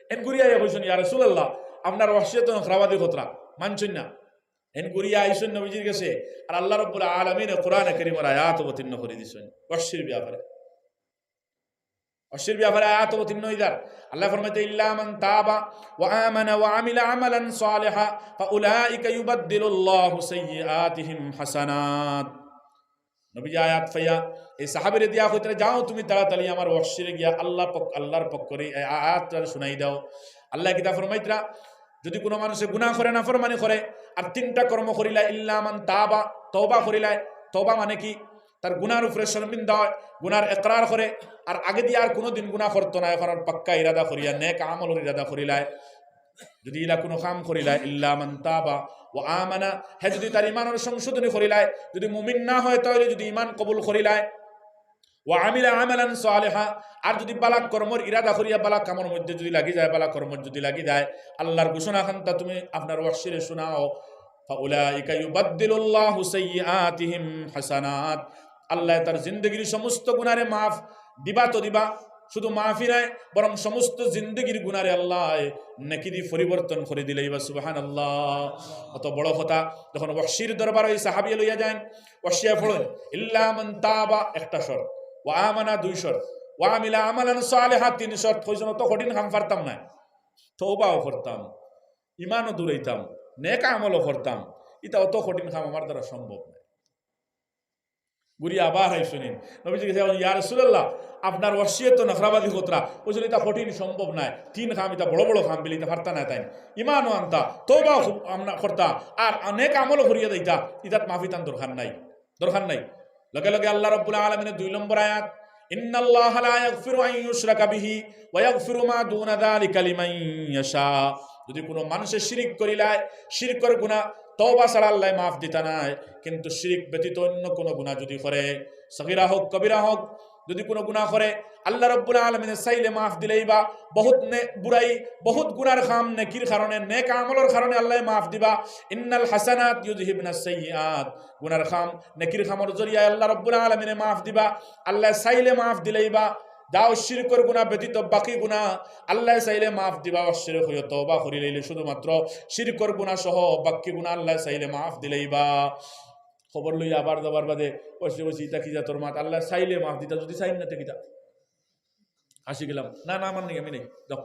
এন ঘুরিয়া আইয়া কইছইন, "ইয়া রাসুলাল্লাহ, আপনার ওয়াহশিয়ে তো নখরাবাজি করতরা, মানছইন না।" এন ঘুরিয়া আইছইন নবীজির গেছে, আর আল্লাহ রাব্বুল আলামিনে কোরআনে কারীমর আয়াত অবতীর্ণ করি দিছইন ওয়াহশির ব্যাপারে। ওয়াহশির ব্যাপারে আয়াত অবতীর্ণ অইযার। আল্লায় ফরমাইতরা, "ইল্লা মান তাবা ওয়া আমানা ওয়া আমিলা আমালান সালিহা ফাউলাইকা ইউবাদদিলুল্লাহু সাইয়্যিআতিহিম হাসানাত।" নবীজি আয়াত পাইয়া এই সাহাবীরে দিয়া কইতরা, "যাও তুমি তাড়াতাড়ি আমার ওয়াহশিরে গিয়া আল্লাহ পক-, আল্লাহর পক্ষ করি এই আ-, আয়াতটা শুনাই দাও।" আল্লায় কিতা ফরমাইতরা, যদি কুনু মানষে গুনা করে, নাফরমানি করে, আর তিনটা কর্ম করিলায়, ইল্লা মান তাবা, তওবা করিলায়, তওবা মানে কি? তার গুনার উপরে শর্মিন্দা অয়, গুনার একরার করে, আর আগেদি আর কুনুদিন গুনা করতো নায়, করার পাক্কা ইরাদা করিয়া, নেক আমলর ইরাদা করিলায়। যদি ইলা কুনু কাম করিলায়, ইল্লা মান তাবা ওয়া আমানা, হে যদি তার ইমানর সংশোধনী করিলায়, যদি মুমিন না অয়, তাইলে যদি ইমান কবুল করিলায়, ওয়া আমিলা আমালান সালিহা, আর যদি বালা কর্মর ইরাদা করিয়া বালা কামর মধ্যে যদি লাগি যায়, বালা কর্মর যদি লাগি যায়, আল্লাহর ঘোষণা খানতা তুমি আপনার ওয়াহশিরে শুনাও, ফাউলাইকা ইউবাদদিলুল্লাহু সাইয়্যিআতিহিম হাসানাত। আল্লায় তার জিন্দেগির সমস্ত গুনারে মাফ দিবা তো দিবা, শুধু মাফই নায়, বরং সমস্ত জিন্দেগির গুনারে আল্লায় নেকিদি পরিবর্তন করি দিলাইবা। সুবহানাল্লাহ। অত বড় কথা। যখন ওয়াহশির দরবারো এই সাহাবীয়ে লইয়া যাইন, ওয়াহশিয়ে পড়ইন, "ইল্লা মান তাবা", একটা শর্ত, ওয়া আমানা দুই শর্ত, ওয়া আমিলা আমালান সালেহা তিন শর্ত। কইছইন অত কঠিন কাম পারতাম নায়, তওবাও করতাম, ইমানও দূরাইতাম, নেক আমলও করতাম, ইতা অত কঠিন কাম আমার দ্বারা সম্ভব নায়। ঘুরি আবার আইছইন নবীজির গেছে, "ইয়া রাসূলুল্লাহ, আপনার ওয়াসিয়ত তো নখরাবাজি খতরা।" কইছইন, "ইতা কঠিন, সম্ভব নায়, তিন কাম, ইতা বড় বড় কাম বিলে, ইতা পারতা নায় তাইন। ইমানও আনতা, তওবাও খুব আমনা করতা, আর নেক আমলও করিয়া যাইতা, ইতাত মাফি তান দরকার নাই, দরকার নাই।" লগে লগে আল্লাহ রাব্বুল আলামিনের দুই নম্বর আয়াত, "ইন্নাল্লাহা লা ইয়াগফিরু আন ইউশরাকা বিহি ওয়া ইয়াগফিরু মা দুনা যালিকা লিমান ইয়াশা।" যদি কোনো মানুষে শিরিক করিলায়, শিরকর গুনাহ, তওবা ছাড়া আল্লাহ মাফ দিতা নায়, কিন্তু শিরিক ব্যতীত অন্য কোনো গুনাহ যদি করে, সগীরা হোক, কবিরা হোক, যদি কোনো গুনাহ করে, আল্লাহ রাব্বুল আলামিনে চাইলে মাফ দিলাইবা। বহুত নে-, বুরাই, বহুত গুনার কাম নেকির কারণে, নেক আমলর কারণে আল্লাহ মাফ দিবা। ইন্নাল হাসানাত ইউযহিবনাস সাইয়্যিআত, গুনার কাম নেকির কামর জরিয়ায় আল্লাহ রাব্বুল আলামিনে মাফ দিবা। আল্লাহ চাইলে মাফ দিলাইবা। যাও শিরকর গুনাহ ব্যতীত বাকি গুনাহ আল্লাহ চাইলে মাফ দিবা। ওয়াশরিক হইয়া তওবা করিলাইলে শুধুমাত্র শিরকর গুনাহ সহ বাকি গুনাহ আল্লাহ চাইলে মাফ দিলাইবা। খবর লইয়া আবার যাবার বাদে কইছে, কইছে, "ইতা কি জাতর মাত? আল্লাহ চাইলে মাফ দিতা, যদি চাইন না তে কিতা?" আসি গেলাম, "না, না, আমার নাই, আমি নাই, দাও।"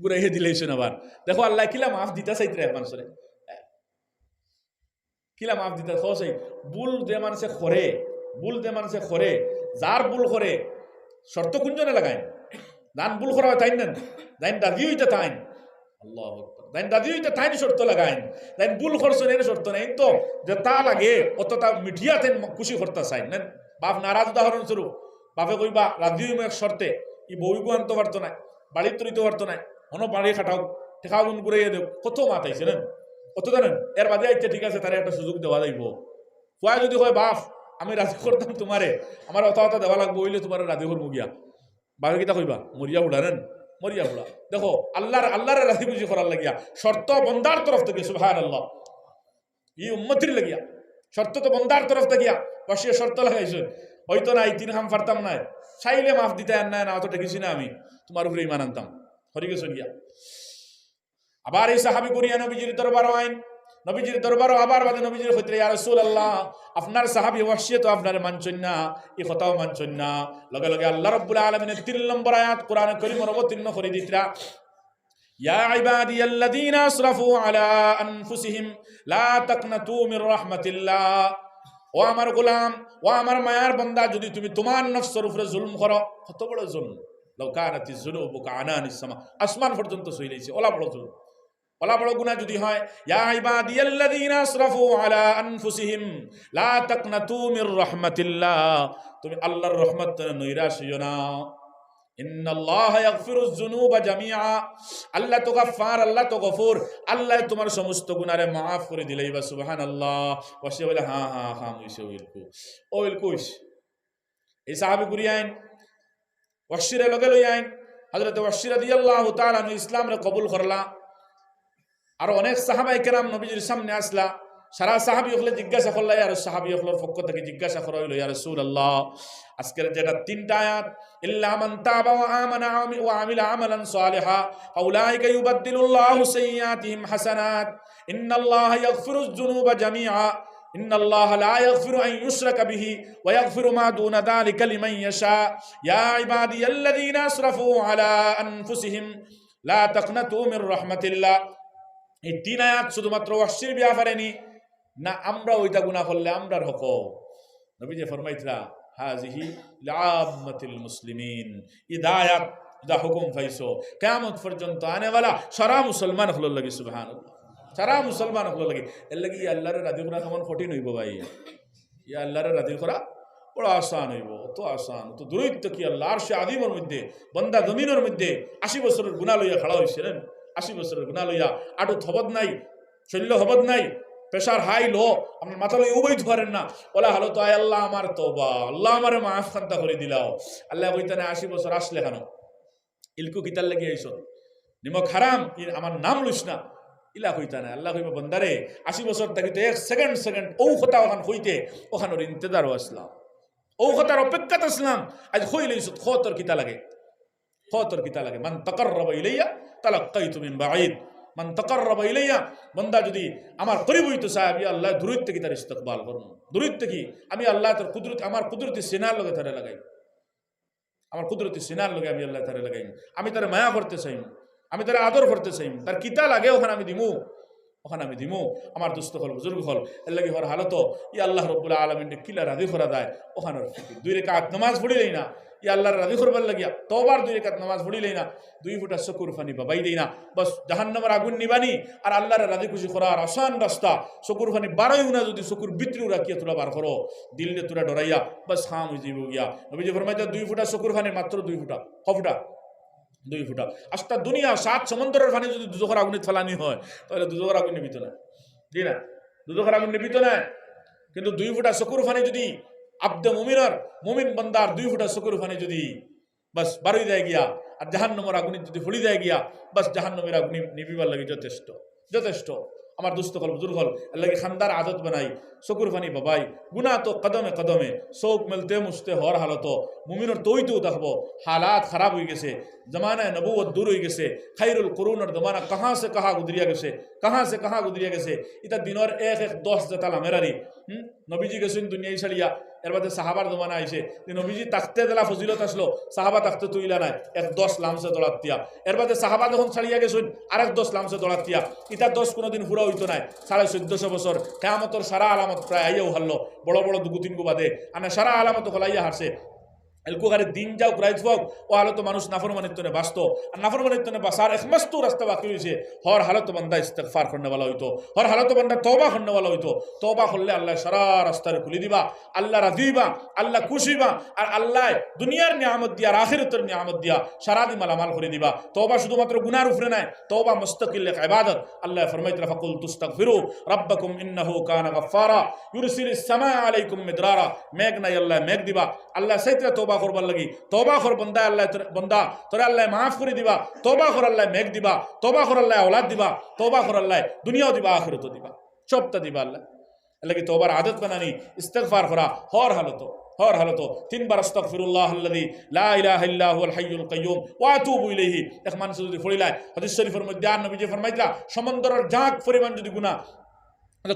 ঘুরাইয়া দিলাইছইন আবার। দেখো, আল্লাহ কিলা মাফ দিতা চাইতরা এক মানুষরে। কিলা মাফ দিতা, কও চাই? ভুল যে মানুষে করে, ভুল যে মানুষে করে, যার ভুল করে, শর্ত কুনজনে লাগাইন? যান ভুল করা অয় তাইন না, যাইন রাজি অইতা তাইন। আল্লাহু আকবার। যাইন রাজি অইতা তাইন শর্ত লাগাইন। যাইন ভুল করছইন এর শর্ত নাই। তো যেতা লাগে, অততা মিটিয়া তাইন খুশি করতা চাইন না। বাপ নারাজ, উদাহরণস্বরূপ, বাপে কইবা, "রাজি অইমু এক শর্তে, ই বউগু আনতো পারতো নায়, বাড়িত তুলিতো পারতো নায়, অনো বাড়ি খাটাও, টেকাগুন ঘুরাইয়া দেও।" কত মাত আইছে না? কত জানেন? এর বাদে আইচ্ছা, ঠিক আছে, তারে একটা সুযোগ দেওয়া যাইবো। পুয়ায় যদি কয়, "বাপ, আমি রাজি করতাম তুমারে, আমারে অতা অতা দেওয়া লাগবো, অইলে তুমারে রাজি করমু গিয়া।" বাপে কিতা কইবা? "মরিয়া ফুড়া নেন, মরিয়া ফুড়া।" দেখো, আল্লাহর, আল্লাহরে রাজি খুশি করার লাগিয়া শর্ত বন্দার তরফ থাকি, সুবহানাল্লাহ। ই উম্মতির লাগিয়া শর্ত তো বন্দার তরফ থাকিয়া, ওয়াসিয়ে শর্ত লাগাইছইন, "অইতো না, ই তিন কাম পারতাম নায়, চাইলে মাফ দিতায়, আর নায় না, অত ঠেকিছি না আমি, তুমার উপরে ইমান আনতাম।" হরি গেছইন গিয়া। আবার এই সাহাবী ঘুরিয়া নবীজির দরবারো আইন, নবীজির দরবারো আবার বাদে নবীজির কইতরা, "ইয়া রাসূলুল্লাহ, আপনার সাহাবী ওয়াসিয়ে তো আপনারে মানছইন না, ই কথাও মানছইন না।" লগে লগে আল্লাহ রাব্বুল আলামিনের তিন নম্বর আয়াত কোরআনে করিমর অবতীর্ণ করি দিতরা, "ইয়া ইবাদিয়াল্লাযীনা আসরাফু আলা আনফুসিহিম লা তাকনাতু মির রাহমাতিল্লাহ।" ও আমার গোলাম, ও আমার মায়ার বন্দা, যদি তুমি তুমার নফসর উপরে জুলুম করো, কত বড় জুলুম! লাউ কানাতিয যুনুবু কাআনানিস সামা, আসমান পর্যন্ত ছইলাইছে, অলা বড় জুলুম। অলা বড় গুনাহ যদি হয়, ইয়া ইবাদিয়াল্লাযীনা আসরাফু আলা আনফুসিহিম লা তাকনাতু মির রাহমাতিল্লাহ, তুমি আল্লাহর রহমত তনে নৈরাশ অইও না। ইন্নাল্লাহা ইয়াগফিরুয যুনুবা জামিআ, আল্লাহ তো গাফফার, আল্লাহ তো গফুর, আল্লাহ তুমার সমস্ত গুনারে মাফ করি দিলাইবা। সুবহানাল্লাহ। ওয়াসিয়ে বলে, "হ্যাঁ, হ্যাঁ, হ্যাঁ, অইছে, অইলকু, অইলকু অইছে।" এই সাহাবী ঘুরি আইন, ওয়াসিরে লগে লই আইন। হযরতে ওয়াসি রাদিয়াল্লাহু তাআলা আনহু ইসলামরে কবুল করলা। আরো অনেক সাহাবায়ে কেরাম নবীজির সামনে আসলা। সারা সাহাবী অকলে জিজ্ঞাসা করলা, আর সাহাবী অকলর পক্ষ থাকি জিজ্ঞাসা করা অইলো, "ইয়া রাসূলুল্লাহ, আজকের যেটা তিনটা আয়াত, ইল্লা মান তাবা ওয়া আমানা ওয়া আমিলা আমালান সালিহা, ফাউলাইকা ইউবাদদিলুল্লাহু সাইয়্যিআতিহিম হাসানাত, ইন্নাল্লাহা ইয়াগফিরুয যুনুবা জামিআ, ইন্নাল্লাহা লা ইয়াগফিরু আন ইউশরাকা বিহি ওয়া ইয়াগফিরু মা দুনা যালিকা লিমান ইয়াশা, ইয়া ইবাদিয়াল্লাযীনা আসরাফু আলা আনফুসিহিম লা তাকনাতু মির রাহমাতিল্লাহ।" এই তিন আয়াত শুধুমাত্র ওয়াসির ব্যাপারে নি, না আমরা অইতা গুনাহ করলে আমরার হকো? নবীজি ফরমাইতরা, "হাযিহি লিআম্মাতিল মুসলিমিন।" ইদা আয়াত, ইদা হুকুম পাইছো, কিয়ামত পর্যন্ত আনেওয়ালা সারা মুসলমান অকলর লাগি, সুবহানাল্লাহ। সারা মুসলমান অকলর লাগি। এর লাগি ই আল্লাহরে রাজি করা কেমন কঠিন অইবো ভাই। ই আল্লাহরে রাজি করা বড় আসান অইবো, অত আসান, অত দূরত্ব কি আল্লাহ। আরশে আজিমর মধ্যে, বন্দা জমিনর মধ্যে আশি বছরর গুনাহ লইয়া খাড়া অইছে, জানেন? আশি বছরর গুনাহ লইয়া আটু থবদ নাই, শল্য হবদ নাই, pressure high low, আপনার মাথা লইয়া উবাইতে পারেন না। অলা হালতো, "আয় আল্লাহ, আমার তওবা, আল্লাহ, আমারে মাফ খান্তা করি দিলাও।" আল্লাহ কইতা না, "আশি বছর আসলে কেন? ইলকু কিতার লাগি আইছো? নিমক হারাম, ই আমার নাম লইস না।" ইলা কইতা না। আল্লাহ কইবা, "বন্দারে, আশি বছর থাকি তো এক second, second অউ কথা অখান কইতে, অখানর ইন্তেজারো আসলাম, অউ কথার অপেক্ষাত আসলাম, আইজ কইলাইছো, খ তোর কিতা লাগে?" খ তোর কিতা লাগে? "মান তাকাররাবা ইলাইয়া তালাক্কাইতু মিন বাঈদ।" মান তাকাররাবা ইলাইয়া, বন্দা যদি আমার করিব অইতো চায়, আমি আল্লাহ দূরত্ব থাকি তার ইস্তকবাল করমু। দূরত্ব থাকি আমি আল্লাহ তার কুদরত, আমার কুদরতি সিনার লগে তারে লাগাই। আমার কুদরতি সিনার লগে আমি আল্লায় তারে লাগাইমু। আমি তারে মায়া করতে চাইমু, আমি তারে আদর করতে চাইমু। তার কিতা লাগে অখান আমি দিমু, অখান আমি দিমু। আমার দোস্ত অকল, বুজুর্গ অকল, এরলাগি হর হালতো ই আল্লাহ রব্বুল আলামিনরে কিলা রাজি করা যায়, অখানর ফিকির। দুই রেকাত নামাজ পড়িলাই না, ই আল্লাহরে রাজি করবার লাগিয়া তওবার দুই রেকাত নামাজ পড়িলাই না, দুই ফুটা চকুর পানি বাবাই দেই না, বাস জাহান্নামর আগুন নিবানি। আর আল্লাহরে রাজি খুশি করার আসান রাস্তা, চকুর পানি বারইও না, যুদি চকুর ভিতরেও রাখিয়া থুড়া বার করো, দিলরে থুড়া ডরাইয়া, বাস কাম অইযিবো গিয়া। নবীজি ফরমাইতা, দুই ফুটা চকুর পানি, মাত্র দুই ফুটা। ক ফুটা? দুই ফুটা। আস্তা দুনিয়া সাত সমুদ্রর পানি যুদি দুজখর আগুনিত ফালানি অয়, তাইলে দুজখর আগুন নিবিতো নায়। জি না, দুজখর আগুন নিবিতো নায়। কিন্তু দুই ফুটা চকুর পানি যুদি আব্দে মুমিনর, মুমিন বান্দার দুই ফুটা চকুর পানি যুদি বাস বারই যায় গিয়া, আর জাহান্নামর আগুনিত যুদি পড়ি যায় গিয়া, বাস জাহান্নামর আগুনি নিবিবার লাগি যথেষ্ট, যথেষ্ট। আমার দোস্ত অকল, বুজুর্গ অকল, এরলাগি কান্দার আদত বানাই, চকুর পানি বাবাই, গুনা তো কদমে কদমে, চউখ মেলতে মুছতে হর হালতো, মুমিনর তো অইতেউ থাকবো। হালাত খারাপ অইগেছে, জমানায়ে নবুয়ত দূর অইগেছে, খাইরুল কুরুনর জমানা কাহা সে কাহা গুজরিয়া গেছে, কাহা সে কাহা গুজরিয়া গেছে। ইতা দিনর এক এক দশ যেতা লামেরারি, হুম, নবীজি গেছইন দুনিয়া ছাড়িয়া, এরবাদে সাহাবার জমানা আইছে, যে নবীজি থাকতে যেলা ফজিলত আছলো, সাহাবা থাকতে তো ইলা নায়, এক দশ লামছে দৌড়াত দিয়া। এরবাদে সাহাবা যখন ছাড়িয়া গেছইন, আরেক দশ লামছে দৌড়াত দিয়া। ইতা দশ কুনুদিন পুরা অইতো নায়, সাড়ে চৈদ্দশো বছর, কিয়ামতর সারা আলামত প্রায় আইয়াউ হারলো, বড় বড় দুগু তিনগু বাদে, আনে সারা আলামত অকল আইয়া হারছে। এলকু কারে দিন যাউক রাইত অউক, অউ হালতো মানুষ নাফরমানির তনে বাঁচতো। আর নাফরমানির তনে বাঁচার একমাত্র রাস্তা বাকি রইছে, হর হালতো বান্দা ইস্তেগফার করনেওয়ালা অইতো, হর হালতো বান্দা তওবা করনেওয়ালা অইতো। তওবা করলে আল্লায় সারা রাস্তারে খুলি দিবা, আল্লা রাজি অইবা, আল্লা খুশি অইবা, আর আল্লায় দুনিয়ার নিয়ামত দিয়া আর আখিরাতর নিয়ামত দিয়া সারাদি মালামাল করি দিবা। তওবা শুধুমাত্র গুনার উপরে নায়, তওবা মুস্তাকিল এক ইবাদত। আল্লায় ফরমাইতরা, "ফাকুলতু ইস্তাগফিরু রাব্বাকুম ইন্নাহু কানা গাফফারা, ইউরসিলিস সামাআ আলাইকুম মিদরারা।" মেঘ নাই, আল্লায় মেঘ দিবা। আল্লায় চাইতরা তওবা করবার লাগি, তওবা কর বন্দা, আল্লায় তোরে, বন্দা, তোরে আল্লায় মাফ করি দিবা। তওবা কর, আল্লায় মেঘ দিবা। তওবা কর, আল্লায় আওলাদ দিবা। তওবা কর, আল্লায় দুনিয়াও দিবা, আখিরাতও দিবা, সবটা দিবা আল্লায়। এরলাগি তওবার আদত বানানি, ইস্তেগফার করা, হর হালতো, হর হালতো তিনবার আস্তাগফিরুল্লাহাল্লাযী লা ইলাহা ইল্লা হুয়াল হাইয়ুল কাইয়্যুম ওয়া আতুবু ইলাইহি এক মানষে যুদি পড়িলায়, হাদিস শরিফর মধ্যে আর নবীজি ফরমাইতরা, সমুন্দরর জাঁক পরিমাণ যুদি গুনা,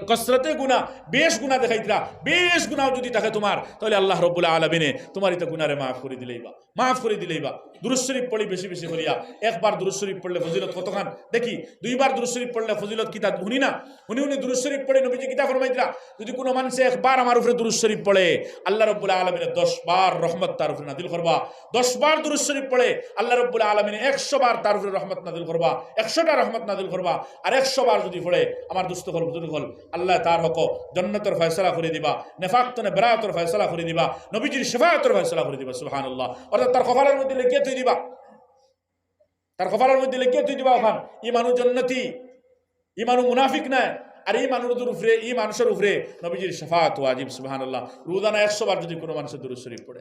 কসরতে গুনা, বেশ গুনা দেখাইতরা, বেশ গুনাও যুদি থাকে তুমার, তাইলে আল্লাহ রব্বুল আলামিনে তুমার ইতা গুনারে মাফ করি দিলাইবা, মাফ করি দিলাইবা। দুরূদ শরিফ পড়ি বেশি বেশি করিয়া। একবার দুরূদ শরিফ পড়লে ফজিলত কতখান দেখি, দুইবার দুরূদ শরিফ পড়লে ফজিলত কিতা হুনি না? হুনি হুনি দুরূদ শরিফ পড়ি। নবীজি কিতা ফরমাইতরা, যুদি কুনু মানষে একবার আমার উপরে দুরূদ শরিফ পড়ে, আল্লাহ রব্বুল আলামিনে দশ বার রহমত তার উপরে নাজিল করবা। দশ বার দুরূদ শরিফ পড়ে, আল্লাহ রব্বুল আলামিনে একশো বার তার উপরে রহমত নাজিল করবা, একশোটা রহমত নাজিল করবা। আর একশো বার যুদি পড়ে, আমার দোস্ত অকল, বুজুর্গ অকল, আল্লায় তার হকো জন্নতর ফয়সালা করি দিবা, নেফাক তনে বেরাতর ফয়সালা করি দিবা, নবীজির শাফাআতর ফয়সালা করি দিবা। সুবহানাল্লাহ। অর্থাৎ তার কপালর মধ্যে লেখিয়া থুই দিবা, তার কপালর মধ্যে লেখিয়া থুই দিবা অখান, ই মানুষ জন্নতি, ই মানুষ মুনাফিক নায়। আর ই মানুষর উপরে, ই মানুষর উপরে নবীজির শাফাআত ওয়াজিব। সুবহানাল্লাহ। রোজানা একশো বার যুদি কুনু মানষে দুরূদ শরিফ পড়ে,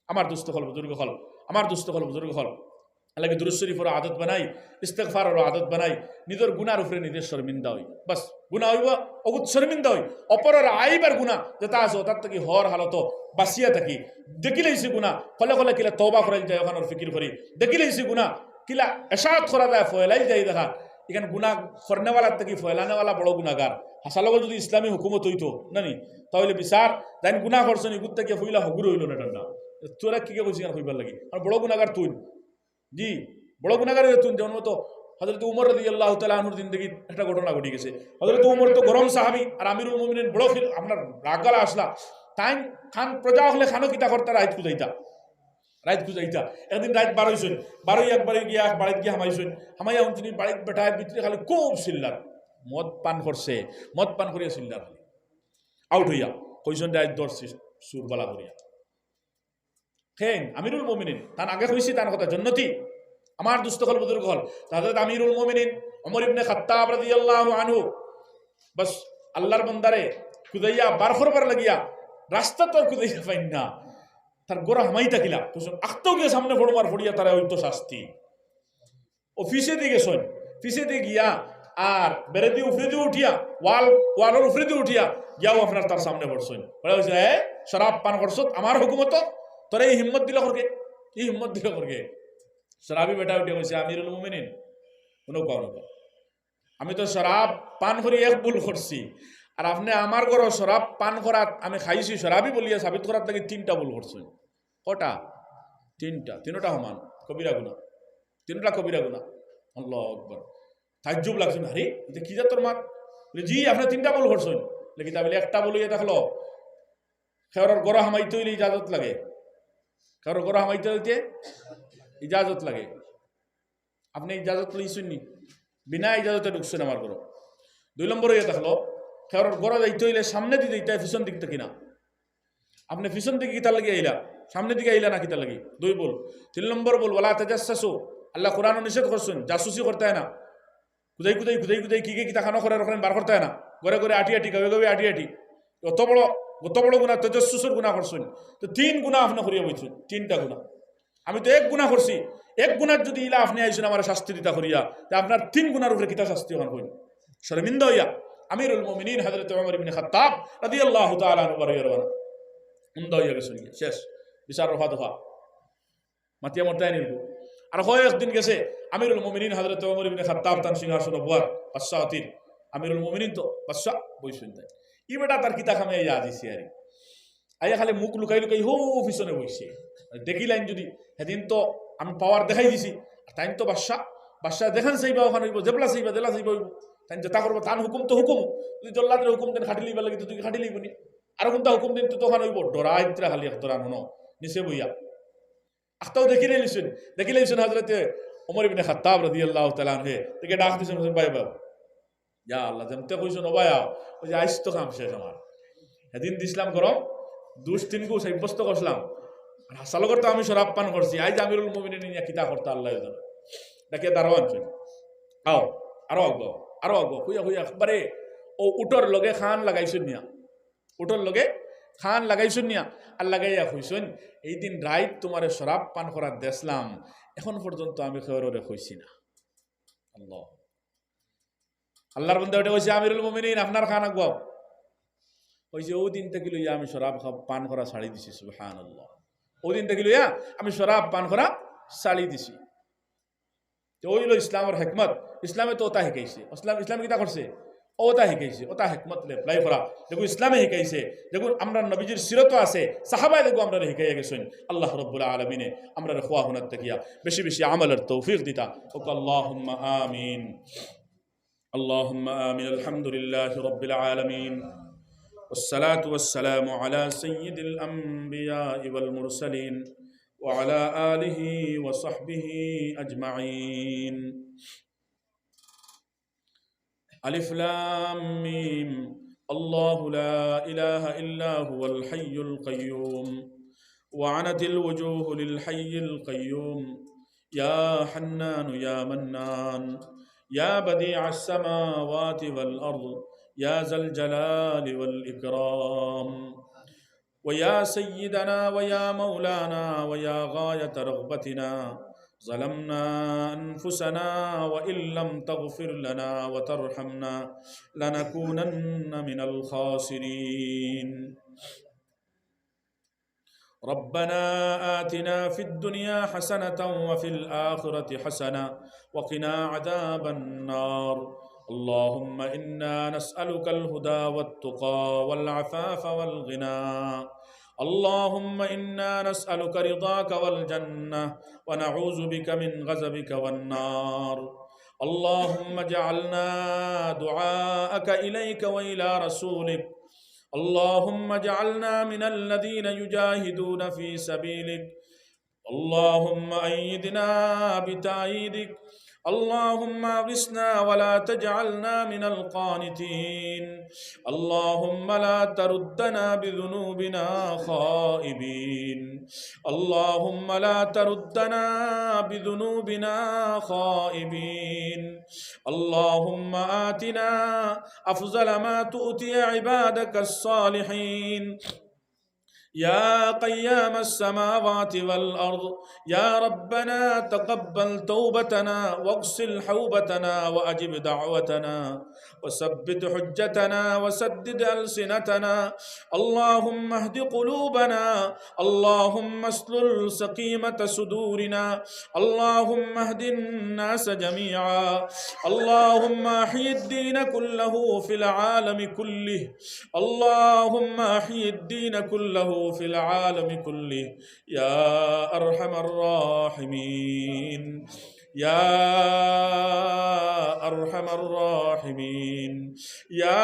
আমার দোস্ত অকল, বুজুর্গ অকল, আমার দোস্ত অকল, বুজুর্গ অকল, এরলাগি দুরূদ শরিফর আদত বানাই, ইস্তেগফারর আদত বানাই, নিজর গুনার উপরে নিজে শর্মিন্দা অই। বাস, গুনা অইবো, অগুত শর্মিন্দা অই। অপরর আইব আর গুনা যেতা আছে, অতার থাকি হর হালতো বাঁচিয়া থাকি। দেখিলাইছি গুনা, খলে খলে কিলা তওবা করাইল যায়, অখানর ফিকির করি। দেখিলাইছি গুনা, কিলা এসাত করা যায়, ফয়লাইল যায় দেখা। ইখান গুনা করনেওয়ালার থাকি ফয়লানেওয়ালা বড় গুনাগার। হাছা লগে যুদি ইসলামী হুকুমত অইতো, না নি? তাইলে বিচার, যাইন গুনা করছইন, ইগুর থাকি ফয়লা হগুর অইলো না, ঠান্ডা। তোরা কিগে কইছি ইখান কইবার লাগি? আর বড় গুনাগার তুইন। জি, বড় গুনাগার অইলে তুইন। যেমন মতো হযরত উমর রাদিয়াল্লাহু তাআলা আনহুর জিন্দেগিত একটা ঘটনা ঘটি গেছে। হযরত উমর তো গরম সাহাবী, আর আমিরুল মুমিনিন বড় খিল-, আপনার রাগআলা আছলা। তাইন খান প্রজা অকলে খানো কিতা করতা, রাইত খুজাইতা। রাইত খুজাইতা। একদিন রাইত বারইছইন, বারই একবারে গিয়া এক বাড়িত গিয়া হামাইছইন। হামাইয়া হুনছইন বাড়িত বেটায় ভিতরে খালি খুব চিল্লার। মদ পান করছে, মদ পান করিয়া চিল্লার খালি। আউট অইয়া, কইছইন, "রাইত ধরছি চুর বালা করিয়া।" কেন? আমিরুল মুমিনিন, তান আগে কইছি তান কথা, জন্নতি। আমার দোস্ত অকল, বুজুর্গ অকল, হযরত আমিরুল মুমিনিন ওমর ইবনে খাত্তাব রাদিয়াল্লাহু আনহু, বাস, আল্লাহর বন্দারে খুজাইয়া বার করবার লাগিয়া রাস্তা তো আর খুজাইয়া পাইন না। তার ঘরো হামাইতা কিলা? কইছইন, আখতাউ গিয়া সামনে পড়মু আর পড়িয়া তারে অইতো শাস্তি। অউ পিছেদি গেছইন, পিছেদি গিয়া আর বেড়াদি উপরেদি উঠিয়া, ওয়াল, ওয়ালর উপরেদি উঠিয়া গিয়াউ আপনার তার সামনে পড়ছইন। পড়িয়া কইছে, "এ, শরাব পান করছত আমার হুকুমতো? তোরে ই হিম্মত দিলো করকে? ই হিম্মত দিলো করকে?" শরাবি বেটায় উঠিয়া কইছে, "আমিরুল মুমিনিন, হুনো, কও, হুনো, কও। আমি তো শরাব পান করি এক ভুল করছি, আর আপনে আমার ঘরো শরাব পান করাত আমি খাইছি, শরাবি বলিয়া সাবিত করার লাগি তিনটা ভুল করছইন।" কটা? তিনটা, তিনটা সমান কবিরা গুনা, তিনটা কবিরা গুনা। আল্লাহু আকবার। তাজ্জুব লাগছে না, "আরে, ইটা কি জাতর মাত?" বলে, "জি, আপনে তিনটা ভুল করছইন।" বলে, "কিতা?" বলে, "একটা ভুল অইয়া থাকলো, কেউরর ঘরো হামাইতে অইলে ইজাজত লাগে, কেউরর ঘরো হামাইতে অইলে ইজাজত লাগে।" আপনে ইজাজত লইছইন নি? বিনা ইজাজতে ঢুকছইন আমার ঘরো। দুই নম্বর অইয়া থাকলো, কেউরর ঘরো যাইতে অইলে সামনেদি যাইতা, পিছন দিক থাকি না। আপনে পিছন দিকে কিতার লাগি আইলা? সামনের দিকে আইলা না কিতার লাগি? দুই ভুল। তিন নম্বর ভুল, "ওয়ালা তাজাসসাসু।" আল্লায় কোরআনো নিষেধ করছইন, জাসুসি করতায় না। খুদাই খুদাই, খুদাই খুদাই, কিগে কিতা খানো করের, অখান বার করতায় না। ঘরে ঘরে আটি আটি, গাউয়ে গাউয়ে আটি আটি। অত বড়, অত বড় গুনা, তাজাসসুসর গুনা করছইন। তো তিন গুনা আপনে করিয়া বইছইন, তিনটা গুনা। আমি তো এক গুনা করছি, এক গুনার যুদি ইলা আপনে আইছইন আমারে শাস্তি দিতা করিয়া, তে আপনার তিন গুনার উপরে কিতা শাস্তি অখান কইন? শরমিন্দা অইয়া আমিরুল মুমিনিন হযরত ওমর ইবনে খাত্তাব রাদিয়াল্লাহু তাআলা আনহু বারইয়া রওয়ানা। উন্দা অইয়া গেছইন গিয়া, শেষ, বিচার রফা দফা। মাতিয়া মরতায় নিলগু। আর কয়েকদিন গেছে, আমিরুল মুমিনিন হযরত ওমর ইবনে খাত্তাব তান সিংহাসনো বওয়ার, বাদশাহ অতির, আমিরুল মুমিনিন তো বাদশাহ, বইছইন তাইন। ই বেটা তার কিতা কামে আইয়া আজিছে আরি। আইয়া খালি মুখ লুকাই লুকাই হউ পিছনে বইছে। দেখিলাইন যুদি, হেদিন তো আমি পাওয়ার দেখাই দিছি। আর তাইন তো বাদশা, বাদশা যেখান চাইবা অখান অইবো, যেবলা চাইবা, যেলা চাইবা অইবো। তাইন যেতা করবা, তান হুকুম তো হুকুম। যুদি জল্লাদরে হুকুম দেইন খাটি লইবার লাগি, তো তুই খাটি লইবো নি? আর হুকুম তা হুকুম দেইন তো অখান অইবো। ডরাইত্রা খালি এক ডরান হুনো, নিচে বইয়া। আখতাও দেখিলাইছইন, দেখিলাইছইন হযরতে ওমর ইবনে খাত্তাব রাদিয়াল্লাহু তাআলা আনহু, তাকে ডাক দিছইন, "ভাই, ভাই।" ইয়া আল্লাহ, যেমতে কইছইন, "ও ভাই, আও।" ওই যে, "আইজ তো কাম শেষ আমার।" হেদিন দিছলাম গরম, দুষ তিনগু সাব্যস্ত করছলাম। আর হাছা লগর তো আমি শরাব পান করছি, আইজ আমিরুল মুমিনিন ইয়া কিতা করতা আল্লায় জানে। ডাকিয়া দারোয়ান কইন, "আও, আরো আগো, আরো আগো।" কইয়া কইয়া একবারে অউ উটর লগে কান লাগাইছইন নিয়া। উটর লগে কান লাগাইছইন নিয়া। আর লাগাইয়া কইছইন, "এই দিন রাইত তুমারে শরাব পান করাত দেখলাম, এখন পর্যন্ত আমি কেউররে কইছি না।" আল্লাহ। আল্লাহর বান্দা উঠে কইছে, "আমিরুল মুমিনিন, আপনার কান আগুয়াও।" কইছে, "অউ দিন থাকি লইয়া আমি শরাব খা-, পান করা ছাড়ি দিছি।" সুবহানাল্লাহ। "অউ দিন থাকি লইয়া আমি শরাব পান করা ছাড়ি দিছি।" তো অউ অইলো ইসলামর হেকমত। ইসলামে তো অতা শিখাইছে। ইসলাম, ইসলামে কিতা করছে? অতা শিখাইছে। অতা হেকমত apply করা। যেগু ইসলামে শিখাইছে, যেগু আমরার নবীজির সিরতো আছে, সাহাবায় যেগু আমরারে শিখাইয়া গেছইন। আল্লাহ রাব্বুল আলামিনে আমরারে কওয়া হুনাত থাকিয়া বেশি বেশি আমলর তৌফিক দিতা। কউক্কা আল্লাহুম্মা আমিন। اللهم آمين. الحمد لله رب العالمين، والصلاة والسلام على سيد الأنبياء والمرسلين، وعلى آله وصحبه أجمعين. ألف لام ميم. الله لا إله إلا هو الحي القيوم، وعنت الوجوه للحي القيوم. يا حنان يا منان، يا بديع السماوات والأرض، يا ذا الجلال والإكرام. ويا سيدنا ويا مولانا ويا غاية رغبتنا، ظلمنا أنفسنا وإن لم تغفر لنا وترحمنا لنكونن من الخاسرين. ربنا آتنا في الدنيا حسنة وفي الآخرة حسنة وقنا عذاب النار. اللهم إنا نسألك الهدى والتقى والعفاف والغنى. اللهم إنا نسألك رضاك والجنة ونعوذ بك من غضبك والنار. اللهم اجعلنا دعاءك إليك وإلى رسولك. اللهم اجعلنا من الذين يجاهدون في سبيلك. اللهم أيدنا بتأييدك. اللهم أغثنا ولا تجعلنا من القانطين. اللهم لا تردنا بذنوبنا خائبين. اللهم لا تردنا بذنوبنا خائبين. اللهم آتنا أفضل ما تؤتي عبادك الصالحين. يا قيام السماوات والأرض، يا ربنا تقبل توبتنا واغسل حوبتنا وأجب دعوتنا وثبت حجتنا وسدد ألسنتنا. اللهم اهد قلوبنا، اللهم اسلل سقيمة صدورنا، اللهم اهد الناس جميعا، اللهم أحي الدين كله في العالم كله، اللهم أحي الدين كله في العالم كله يا أرحم الراحمين، يا أرحم الراحمين، يا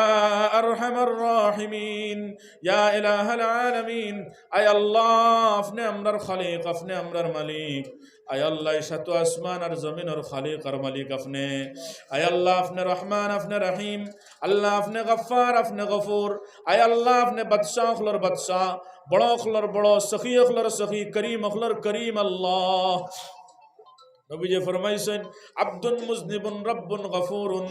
أرحم الراحمين، يا إله العالمين। আয় আল্লাহ, আপনে আমরার খালিক, আপনে আমরার মালিক। আয় আল্লাহ, এই সাত আসমান আর জমিনর খালিক আর মালিক আপনে। আয় আল্লাহ, আপনে রহমান, আপনে রহিম। আল্লাহ, আপনে গফফার, আপনে গফুর। আয় আল্লাহ, আপনে বাদশা অকলর বাদশা, বড় অকলর বড়, সখী অকলর সখী, করিম অকলর করিম। আল্লাহ, নবীজি ফরমাইছইন, "عبد مذنب رب غفور।"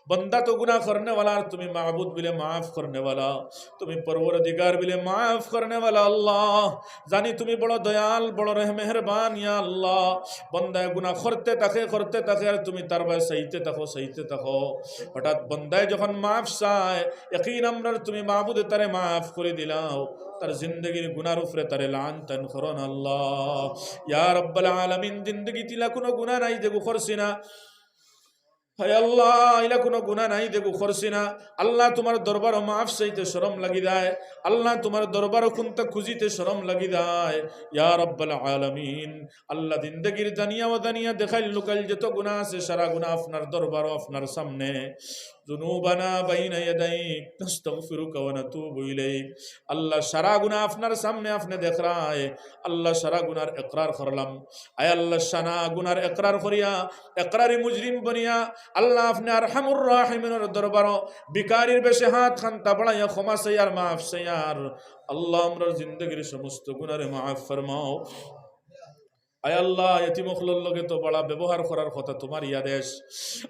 বন্দা তো গুনাহ করনেওয়ালা, আর তুমি মাবুদ বিলে মাফ করনেওয়ালা, তুমি পরওয়ারদিগার বিলে মাফ করনেওয়ালা। আল্লাহ, জানি তুমি বড় দয়াল, বড় রহ-, মেহেরবান, ইয়া আল্লাহ। বন্দায় গুনাহ করতে থাকে, করতে থাকে, আর তুমি তার বায় চাইতে থাকো, চাইতে থাকো। হঠাৎ বন্দায় যখন মাফ চায়, ইয়াকিন আমরার তুমি মাবুদে তারে মাফ করি দিলাও, তার জিন্দেগির গুনার উপরে তারে লান তান করো না আল্লাহ। ইয়া রব্বাল আলামিন, জিন্দেগিত ইলা কুনু গুনাহ নাই যেগু করছি না। হায় আল্লাহ, ইলা কুনু গুনাহ নাই যেগু করছি না। আল্লাহ, তুমার দরবারো মাফ চাইতে শরম লাগি যায়। আল্লাহ, তুমার দরবারো কুন্তা খুজিতে শরম লাগি যায়। ইয়া রব্বাল আলামিন, আল্লাহ, জিন্দেগির জানিয়া অজানিয়া, দেখাইল লুকাইল যত গুনাহ আছে, সারা গুনাহ আপনার দরবারো, আপনার সামনে। ذنوبنا بين يديك نستغفرك ونتوب إليك। আল্লাহ, সারা গুনাহ আপনার সামনে আপনে দেখরায়। আল্লাহ, সারা গুনার একরার করলাম। আয় আল্লাহ, সারা গুনার একরার করিয়া, একরারি মুজরিম বনিয়া, আল্লাহ, আপনে আরহামুর রাহিমিনর দরবারো ভিখারির বেশে হাত খান্তা বাড়াইয়া ক্ষমা চাইয়ার, মাফ চাইয়ার। আল্লাহ, আমরার জিন্দেগির সমস্ত গুনারে মাফ ফরমাও। আয় আল্লাহ, এতিম অকলর লগে তো বড়া ব্যবহার করার কথা তুমারই আদেশ।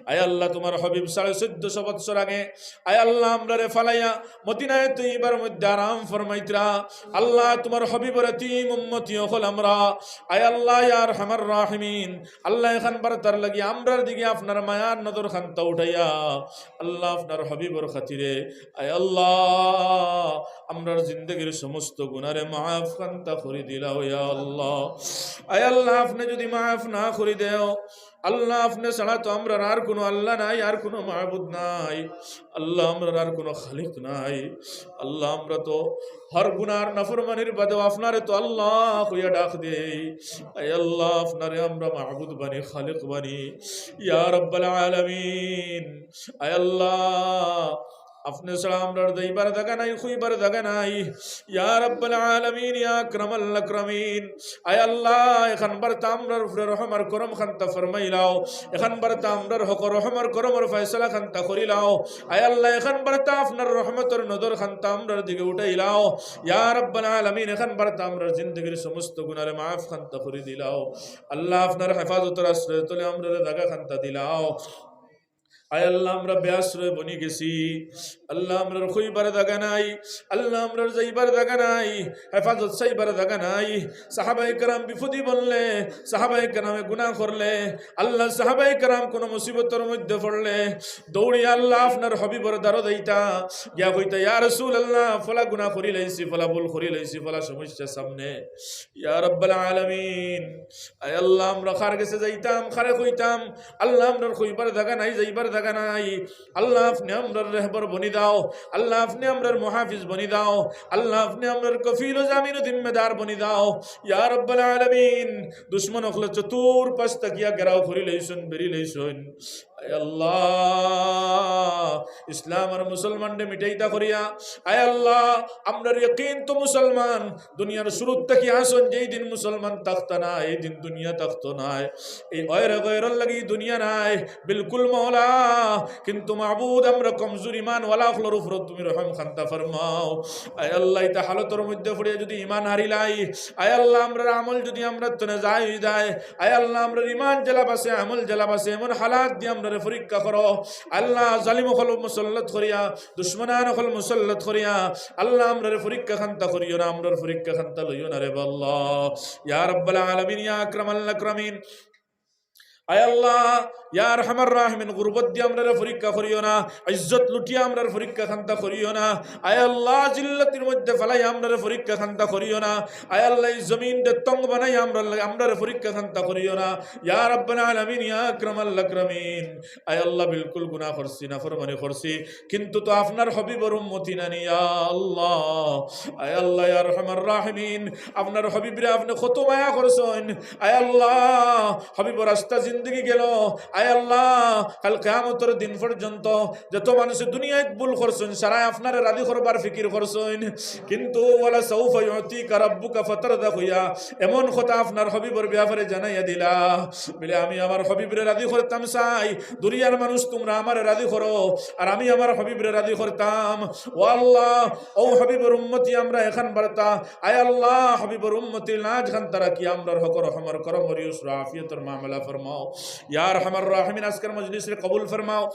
আয় আল্লাহ, তুমার হাবিব সাড়ে চৌদ্দশো বৎসর আগে, আয় আল্লাহ, আমরারে ফালাইয়া মদিনায়ে তৈয়বার মধ্যে আরাম ফরমাইতরা। আল্লাহ, তুমার হাবিবর এতিম উম্মতি অকল আমরা। আয় আল্লাহ, ইয়া আরহামার রাহিমিন, আল্লাহ, এখান বার তার লাগি আমরার দিকে আপনার মায়ার নজর খান্তা উঠাইয়া, আল্লাহ, আপনার হাবিবর খাতিরে, আয় আল্লাহ, আমরার জিন্দেগির সমস্ত গুনারে মাফ খান্তা করি দিলাও, ইয়া আল্লাহ। আয় আল্লাহ, আপনে যদি মাফ না করি দেও, আল্লাহ, আপনে ছাড়া তো আমরার আর কুনু আল্লাহ নাই, আর কুনু মাবুদ নাই। আল্লাহ, আমরার আর কুনু খালিক নাই। আল্লাহ, আমরা তো হর গুনার নাফরমানির বাদেও আপনারে তো আল্লাহ কইয়া ডাক দেই। আয় আল্লাহ, আপনারে আমরা মাবুদ বানি, খালিক বানি। ইয়া রব্বাল আলামিন, আয় আল্লাহ, আপনে ছাড়া আমরার যাইবার জাগা নাই, কইবার জাগা নাই। ইয়া রব্বাল আলামিন, ইয়া আকরামাল আকরামিন, আয় আল্লাহ, এখান বারতা আমরার উপরে রহম আর করম খান্তা ফরমাইলাও। এখান বারতা আমরার হকর রহম আর করমর ফয়সালা খান্তা করিলাও। আয় আল্লাহ, এখান বারতা আপনার রহমতর নজর খান্তা আমরার দিকে উঠাইলাও। ইয়া রব্বাল আলামিন, এখান বারতা আমরার জিন্দেগির সমস্ত গুনারে মাফ খান্তা করি দিলাও। আল্লাহ, আপনার হেফাজতর আশ্রয় তলে আমরারে জাগা খান্তা দিলাও। আয় আল্লাহ, আমরা বেআশ্রয় বনি গেছি। আল্লাহ, আমরার কইবার জাগা নাই। আল্লাহ, আমরার যাইবার জাগা নাই। হেফাজত চাইবার জাগা নাই। সাহাবায়ে কেরাম বিপদি বললে, সাহাবায়ে কেরামে গুনাহ করলে, আল্লাহ, সাহাবায়ে কেরাম কুনু মুসিবতর মধ্যে পড়লে, দৌড়িয়া আল্লাহ আপনার হাবিবর দ্বারো যাইতা, গিয়া কইতা, "ইয়া রাসূলুল্লাহ, ফলা গুনাহ করি লাইছি, ফলা ভুল করি লাইছি, ফলা সমস্যা সামনে।" ইয়া রাব্বাল আলামিন, আয় আল্লাহ, আমরা কার গেছে যাইতাম, কারে কইতাম? আল্লাহ, আমরার কইবার জাগা নাই, যাইবার জাগা নাই। আল্লাহ, আপনে আমরার রেহবর বনি দাও। আল্লাহ, আপনে আমরার মুহাফিজ বনি দাও। আল্লাহ, আপনে আমরার কফিল ও জামিন ও জিম্মেদার বনি দাও। ইয়া রাব্বাল আলামিন, দুশমন অকলে চতুর্পাশ থাকিয়া ঘেরাও করি লইছইন, বেড়ি লইছইন। আয় আল্লাহ, ইসলাম আর মুসলমানরে মিটাইতা করিয়া, আয় আল্লাহ, আমরার ইয়াকিন তো মুসলমান, দুনিয়ার শুরুত থাকি আছইন, যেই দিন মুসলমান থাকতা না, এই দিন দুনিয়া থাকতো নায়। এই অয়রে গয়রর লাগি দুনিয়া নাই, বিলকুল মওলা। কিন্তু মাবুদ, আমরা কমজোর ইমানওয়ালা অকলর উপরে তুমি রহম খান্তা ফরমাও। আয় আল্লাহ, ইতা হালতর মধ্যে পড়িয়া যদি ইমান হারিলাই, আয় আল্লাহ, আমরার আমল যদি আমরার তনে যায় হই যায়, আয় আল্লাহ, আমরার ইমান জেলা বাসে, আমল জেলা বাসে, এমন হালাত দিয়া আমরারে পরীক্ষা করো। আল্লাহ, জালিম অকল মুসল্লত করিয়া, দুশমনান অকল মুসল্লত করিয়া, আল্লাহ, আমরারে পরীক্ষা খান্তা করিও না, আমরার পরীক্ষা খান্তা লইও না রে আল্লাহ। ইয়া রাব্বাল আলামিন, ইয়া আকরামাল আকরামিন, আয় আল্লাহ, ইয়া আরহামার রাহিমিন, গুরবত দিয়া আমরারে পরীক্ষা করিও না, ইজ্জত লুটিয়া আমরার পরীক্ষা খান্তা করিও না। আয় আল্লাহ, জিল্লতির মধ্যে ফালাই আমরারে পরীক্ষা খান্তা করিও না। আয় আল্লাহ, ই জমিনরে তং বানাই আমরার লাগি, আমরারে পরীক্ষা খান্তা করিও না। ইয়া রাব্বাল আলামিন, ইয়া আকরামাল আকরামিন। আয় আল্লাহ, বিলকুল গুনাহ করছি, নাফরমানি করছি, কিন্তু তো আপনার হাবিবর উম্মতি নানি, ইয়া আল্লাহ। আয় আল্লাহ, ইয়া আরহামার রাহিমিন, আপনার হাবিবরে আপনে কত মায়া করছইন। আয় আল্লাহ, হাবিবর আস্তা জিন্দেগি গেল। আয় আল্লাহ, কাল কিয়ামতর দিন পর্যন্ত যত মানুষে দুনিয়াত ভুল করছইন, সারায় আপনারে রাজি করবার ফিকির করছইন, কিন্তু ওয়ালা সাউফা ইউতিকা রাব্বুকা ফাতারদা কইয়া এমন কথা আপনার হাবিবর ব্যাপারে জানাইয়া দিলা, বলে, "আমি আমার হাবিবরে রাজি করতাম চাই, দুনিয়ার মানুষ তুমরা আমারে রাজি করো, আর আমি আমার হাবিবরে রাজি করতাম।" ও আল্লাহ, ও হাবিবর উম্মতি আমরা এখান বার্তা, আয় আল্লাহ, হাবিবর উম্মতির লাজ খান্তা রাখি আমরার হকর হমর করমরিউস আফিয়তর মামলা ফরমাও। ইয়া আরহামার রাহিমিন, আজকের মজলিসরে কবুল ফরমাও,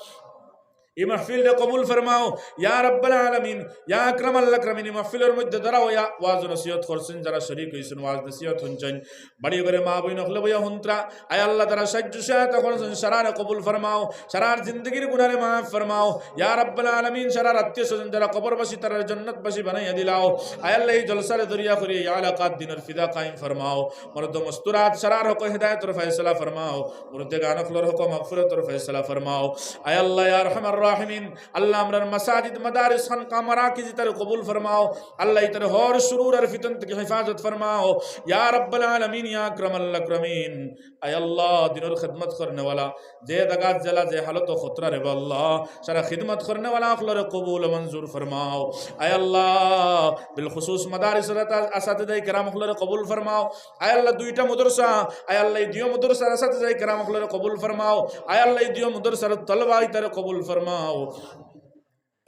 ই মাহফিলরে কবুল ফরমাও। ইয়া রাব্বাল আলামিন, ইয়া আকরামাল আকরামিন, ই মাহফিলর মধ্যে যারা ওয়া-, ওয়াজ নসিহত করছইন, যারা শরীক হইছইন, ওয়াজ নসিহত হুনছইন, বাড়ি ঘরে মা বইন অকলে বইয়া হুনরা, আয় আল্লাহ, তারা সাহায্য সহায়তা করছইন, সারারে কবুল ফরমাও, সারার জিন্দেগির গুনারে মাফ ফরমাও। ইয়া রাব্বাল আলামিন, সারার আত্মীয় স্বজন যারা কবরবাসী, তারারে জান্নাতবাসী বানাইয়া দিলাও। আয় আল্লাহ, ই জলসারে দরিয়া করিয়া ইয়া এলাকাত দিনর ফিদা কায়েম ফরমাও। মর্দ মস্তুরাত সারার হকো হেদায়েতর ফয়সালা ফরমাও। মুর্দেগান অকলর হকো মাগফিরাতর ফয়সালা ফরমাও। আয় আল্লাহ, ইয়া আরহামার রাহিমিন, আল্লাহ, আমরার মাসাজিদ, মাদারিস, খানকা, মারাকিজ ইতারে কবুল ফরমাও। আল্লাহ, ইতারে হর শুরুর আর ফিতন থাকি হেফাজত ফরমাও। ইয়া রাব্বাল আলামিন, ইয়া আকরামাল আকরামিন। আয় আল্লাহ, দিনর খেদমত করনেওয়ালা, যে জাগাত জেলা, যে হালত খতরা রে বা আল্লাহ, সারা খিদমত করনেওয়ালা অকলরে কবুল ও মঞ্জুর ফরমাও। আয় আল্লাহ, বিলখুসুস মাদারিসর আতা-, আসাতিজায়ে কেরাম অকলরে কবুল ফরমাও। আয় আল্লাহ, দুইটা মাদ্রাসা, আয় আল্লাহ, ই দুইও মাদ্রাসার আসাতিজায়ে কেরাম অকলরে কবুল ফরমাও। আয় আল্লাহ, ই দুইও মাদ্রাসার তলবা ইতারে কবুল ফরমাও।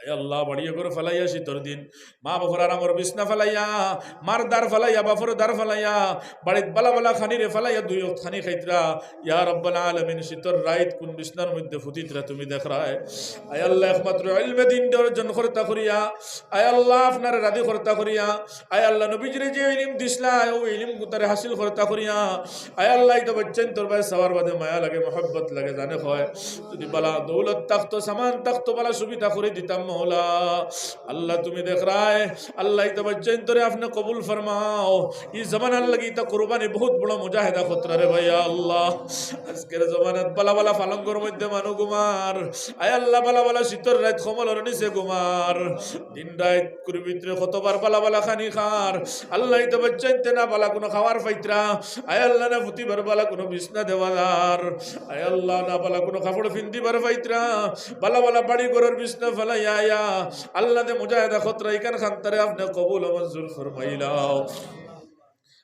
আয় আল্লাহ, বাড়ি ঘর ফালাইয়া শীতর দিন, মা বাফর আরামর বিছনা ফালাইয়া, মার দার ফালাইয়া, বাফর দার ফালাইয়া, বাড়িত বালা বালা খানিরে ফালাইয়া দুই ওয়াক্ত খানি খাইতরা। ইয়া রাব্বাল আলামিন, শীতর রাইত কুন বিছনার মধ্যে ফুতিতরা তুমি দেখরায়। আয় আল্লাহ, একমাত্র ইলমে দিন অর্জন করতা করিয়া, আয় আল্লাহ, আপনারে রাজি করতা করিয়া, আয় আল্লাহ, নবীজিরে যে ইলিম দিছলা, ও ইলিম গুতারে হাসিল করতা করিয়া। আয় আল্লাহ, ইতা বাচ্চাইন্তর বায় চাওয়ার বাদে মায়া লাগে, মহব্বত লাগে, জানে কয়, যদি বালা দৌলত থাকতো, সামান থাকতো, বালা সুবিধা করি দিতাম মৌলা। আল্লাহ, তুমি দেখরায়, আল্লাহ, ইতা বাচ্চাইন্তরে আপনে কবুল ফরমাও। ই জমানার লাগি ইতা কুরবানি বহুত বড় মুজাহেদা খতরা রে ভাই, ইয়া আল্লাহ। আজকের জমানাত বালা বালা ফালঙ্গর মধ্যে মানু ঘুমার। আয় আল্লাহ, বালা বালা শীতর রাইত কম্বলর নিচে ঘুমার। দিন রাইত কুর ভিতরে কতবার বালা বালা খানি খার। আল্লাহ, ইতা বাচ্চাইন্তে না বালা কুনু খাওয়ার পাইতরা। আয় আল্লাহ, না ফুতিবার বালা কুনু বিছনা দেওয়া যার। আয় আল্লাহ, না বালা কুনু কাপড় ফিন্দিবার পাইতরা। বালা বালা বাড়ি ঘরর বিছনা ফালাইয়া আয়া। আল্লাহ, দে মুজাহেদা খতরা ইখান খান্তারে আপনে কবুল ও মঞ্জুর ফরমাইলাও।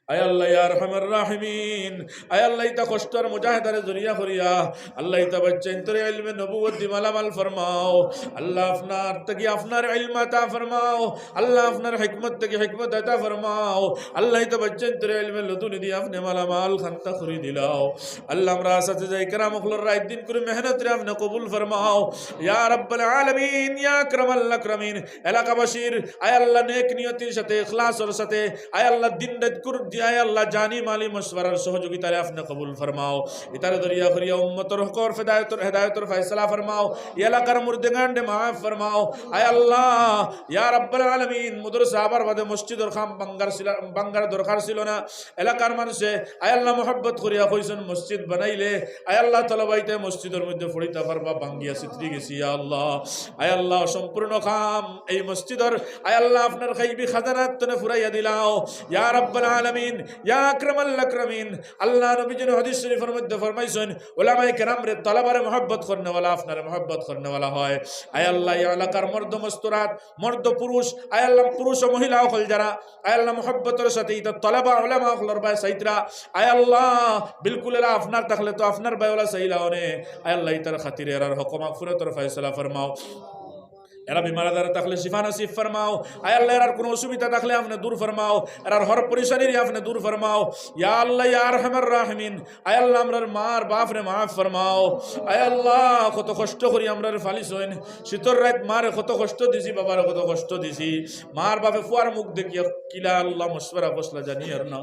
আয় আল্লাহ, ইয়া আরহামার রাহিমিন, আয় আল্লাহ, ইতা কষ্টর মুজাহেদারে জরিয়া করিয়া, আল্লাহ, ইতা বাচ্চাইন্তরে ইলমে নবুয়ত দি মালামাল ফরমাও। আল্লাহ, আপনার থাকি আপনার ইলম আতা ফরমাও। আল্লাহ, আপনার হিকমত থাকি হিকমত আতা ফরমাও। আল্লাহ, ইতা বাচ্চাইন্তরে ইলমে লদুনি দি আপনে মালামাল খান্তা করি দিলাও। আল্লাহ, আমরা আসাতিজায়ে কেরাম অকলর রাইত দিন করি মেহনতরে আপনে কবুল ফরমাও। ইয়া রাব্বাল আলামিন, ইয়া আকরামাল আকরামিন, এলাকাবাসীর, আয় আল্লাহ, নেক নিয়তির সাথে, ইখলাসর সাথে, আয় আল্লাহ, দিন রাইত কুর দি, আয় আল্লাহ, জানি মালি মশওয়ারার সহযোগিতারে আপনে কবুল ফরমাও। ইতারে দরিয়া করিয়া উম্মতর হকর হেদায়েতর, হেদায়েতর ফয়সালা ফরমাও। ই এলাকার মুর্দেগানরে মাফ ফরমাও। আয় আল্লাহ, ইয়া রাব্বাল আলামিন, মাদ্রাসা আবার বাদে মসজিদর কাম ভাঙ্গার ছিল, ভাঙ্গার দরকার ছিল না। এলাকার মানুষে, আয় আল্লাহ, মহব্বত করিয়া কইছইন মসজিদ বানাইলে, আয় আল্লাহ, তলবাইতে মসজিদর মধ্যে পড়িতা পারবা, ভাঙ্গিয়া ছিতরি গেছে, ইয়া আল্লাহ। আয় আল্লাহ, সম্পূর্ণ কাম এই মসজিদর, আয় আল্লাহ, আপনার গাইবি খাজানাত তনে ফুরাইয়া দিলাও, ইয়া রাব্বাল আলামিন, ইয়া আকরামাল আকরামিন। আল্লাহ, নবীজির হাদিস শরীফর মধ্যে ফরমাইছইন, উলামায়ে কেরামরে, তলাবারে মহব্বত করনেওয়ালা আপনারে মহব্বত করনেওয়ালা হয়। আয় আল্লাহ, এই এলাকার মর্দ মস্তুরাত, মর্দ পুরুষ, আয় আল্লাহ, পুরুষ ও মহিলা অকল যারা, আয় আল্লাহ, মহব্বতর সাথে ইতা তলাবা উলামা অকলর বায় চাইতরা, আয় আল্লাহ, বিলকুল এরা আপনার থাকলে তো আপনার বায় ওলা চাইলা অনে। আয় আল্লাহ, ইতার খাতিরে এরার হক মাগফিরাতর ফয়সালা ফরমাও। এরা বিমার আজারে থাকলে শিফা নসিব ফরমাও। আয় আল্লাহ, এরার কুনু অসুবিধা থাকলে আপনে দূর ফরমাও, এরার হর পরেশানিরে আপনে দূর ফরমাও। ইয়া আল্লাহ, ইয়া আরহামার রাহিমিন, আয় আল্লাহ, আমরার মার বাফরে মাফ ফরমাও। আয় আল্লাহ, কত কষ্ট করি আমরারে ফালিছইন, শীতর রাইত মারে কত কষ্ট দিছি, বাবারে কত কষ্ট দিছি। মার বাফে ফুয়ার মুখ দেখিয়া কিলা আল্লাহ মশওয়ারা ফয়সালা জানি আর না,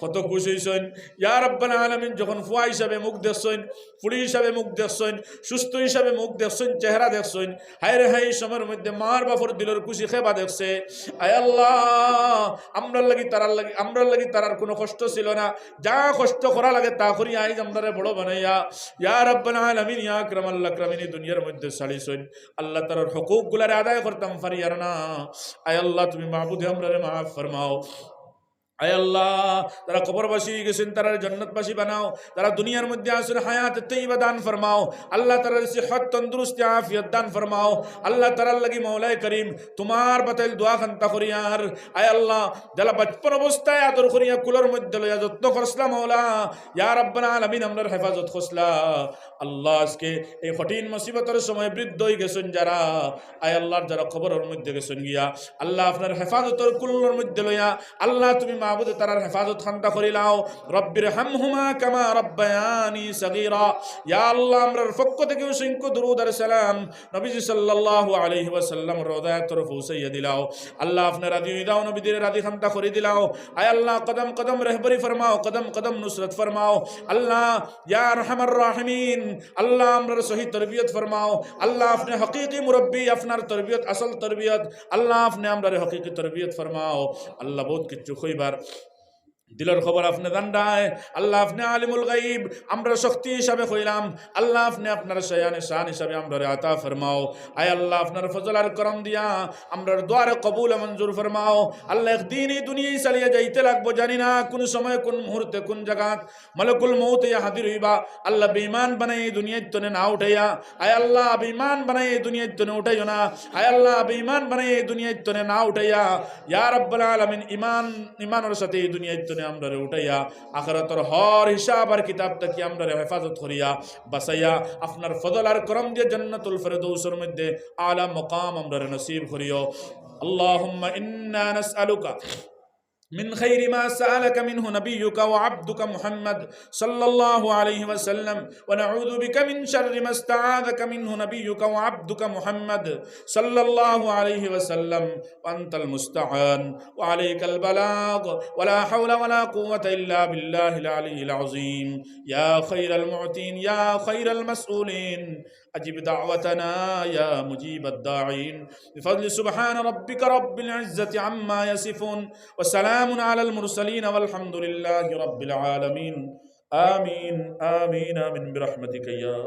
কত খুশ অইছইন। ইয়া রাব্বাল আলামিন, যখন ফুয়া হিসাবে মুখ দেখছইন, ফুড়ি হিসাবে মুখ দেখছইন, সুস্থ হিসাবে মুখ দেখছইন, চেহারা দেখছইন, হায় রে হায়, এই সময়র মধ্যে মার বাফর দিলর খুশি খেবা দেখছে। আয় আল্লাহ, আমরার লাগি তারার লাগি, আমরার লাগি তারার কুনু কষ্ট ছিল না, যা কষ্ট করা লাগে তা করি আইজ আমরারে বড় বানাইয়া, ইয়া রাব্বাল আলামিন, ইয়া আকরামাল আকরামিন, এই দুনিয়ার মধ্যে ছাড়িছইন। আল্লাহ, তারার হকুকগুলারে আদায় করতাম পারি আর না। আয় আল্লাহ, তুমি মাবুদে আমরারে মাফ ফরমাও। আয় আল্লাহ, তারা কবরবাসী অইগেছইন, তারারে জান্নাতবাসী বানাও। তারা দুনিয়ার মধ্যে আছইন, হায়াতে তৈয়বা দান ফরমাও। আল্লাহ, তারারে সিহত, তন্দুরুস্তি, আফিয়ত দান ফরমাও। আল্লাহ, তারার লাগি মাওলায় করিম তুমার বাতাইল দোয়া খান্তা করিয়ার। আয় আল্লাহ, যেলা বাচপন অবস্থায় আদর করিয়া কুলর মধ্যে লইয়া যত্ন করছলা মাওলা, ইয়া রাব্বাল আলামিন, আমরার হেফাজত করছলা। আল্লাহ, আজকে এই কঠিন মুসিবতর সময় বৃদ্ধ অইগেছইন যারা, আয় আল্লাহ, যারা কবরর মধ্যে গেছইন গিয়া, আল্লাহ, আপনার হেফাজতর কুলর মধ্যে লইয়া, আল্লাহ, তুমি মাবুদে তারার হেফাজত খান্তা করিলাও। রব্বির হামহুমা কামা রব্বায়ানি সগীরা। ইয়া আল্লাহ, আমরার পক্ষ থাকি অসংখ্য দুরুদ আর সালাম নবীজি সাল্লাল্লাহু আলাইহি ওয়াসাল্লামর রওজায় তরফ পৌঁছাইয়া দিলাও। আল্লাহ, আপনে রাজি অইলাও, নবীজিরে রাজি খান্তা করি দিলাও। আয় আল্লাহ, কদম কদম রেহবরি ফরমাও, কদম কদম নুসরত ফরমাও। আল্লাহ, ইয়া আরহামার রাহিমিন, আল্লাহ, আমরারে সহি তরবিয়ত ফরমাও। আল্লাহ, আপনে হকিকি মুরব্বি, আপনার তরবিয়ত আসল তরবিয়ত। আল্লাহ, আপনে আমরারে হকিকি তরবিয়ত ফরমাও। আল্লাহ, বউত কিচ্ছু কইবার দিলর খবর আপনে জানরায়। আল্লাহ, আপনে আলিমুল গাইব, আমরা শক্তি হিসাবে কইলাম। আল্লাহ, আপনে আপনার শায়ানে শান হিসাবে আমরারে আতা ফরমাও। আয় আল্লাহ, আপনার ফজল আর করম দিয়া আমরার দোয়ারে কবুল মঞ্জুর ফরমাও। আল্লাহ, একদিন এই দুনিয়ায় ছাড়িয়া যাইতে লাগবো, জানি না কুন সময়, কুন মুহূর্তে, কুন জাগাত মালাকুল মউত ইয়া হাজির অইবা। আল্লাহ, বেঈমান বানাই এই দুনিয়ার তনে না উঠাইয়া, আয় আল্লাহ, বেঈমান বানাই এই দুনিয়ার তনে উঠাইও না। আয় আল্লাহ, বেঈমান বানাই এই দুনিয়ার তনে না উঠাইয়া, ইয়া রাব্বাল আলামিন, ইমান, ইমানর সাথে এই দুনিয়ার তনে আমরারে উঠাইয়া, আখিরাতর হর হিসাব আর কিতাব থাকি আমরারে হেফাজত করিয়া, বাঁচাইয়া, আপনার ফজল আর করম দিয়া জান্নাতুল ফেরদৌসর মধ্যে আলা মকাম আমরারে নসিব করিও। اللهم إنا نسألك من خير ما سألك منه نبيك وعبدك محمد صلى الله عليه وسلم، ونعوذ بك من شر ما استعاذك منه نبيك وعبدك محمد صلى الله عليه وسلم، وأنت المستعان، وعليك البلاغ، ولا حول ولا قوة إلا بالله العلي العظيم. يا خير المعطين، يا خير المسؤولين، أجب دعوتنا يا مجيب الداعين، بفضل سبحان ربك رب العزة عما يصفون، وسلام على المرسلين، والحمد لله رب العالمين. آمين، آمين، آمين، برحمتك يا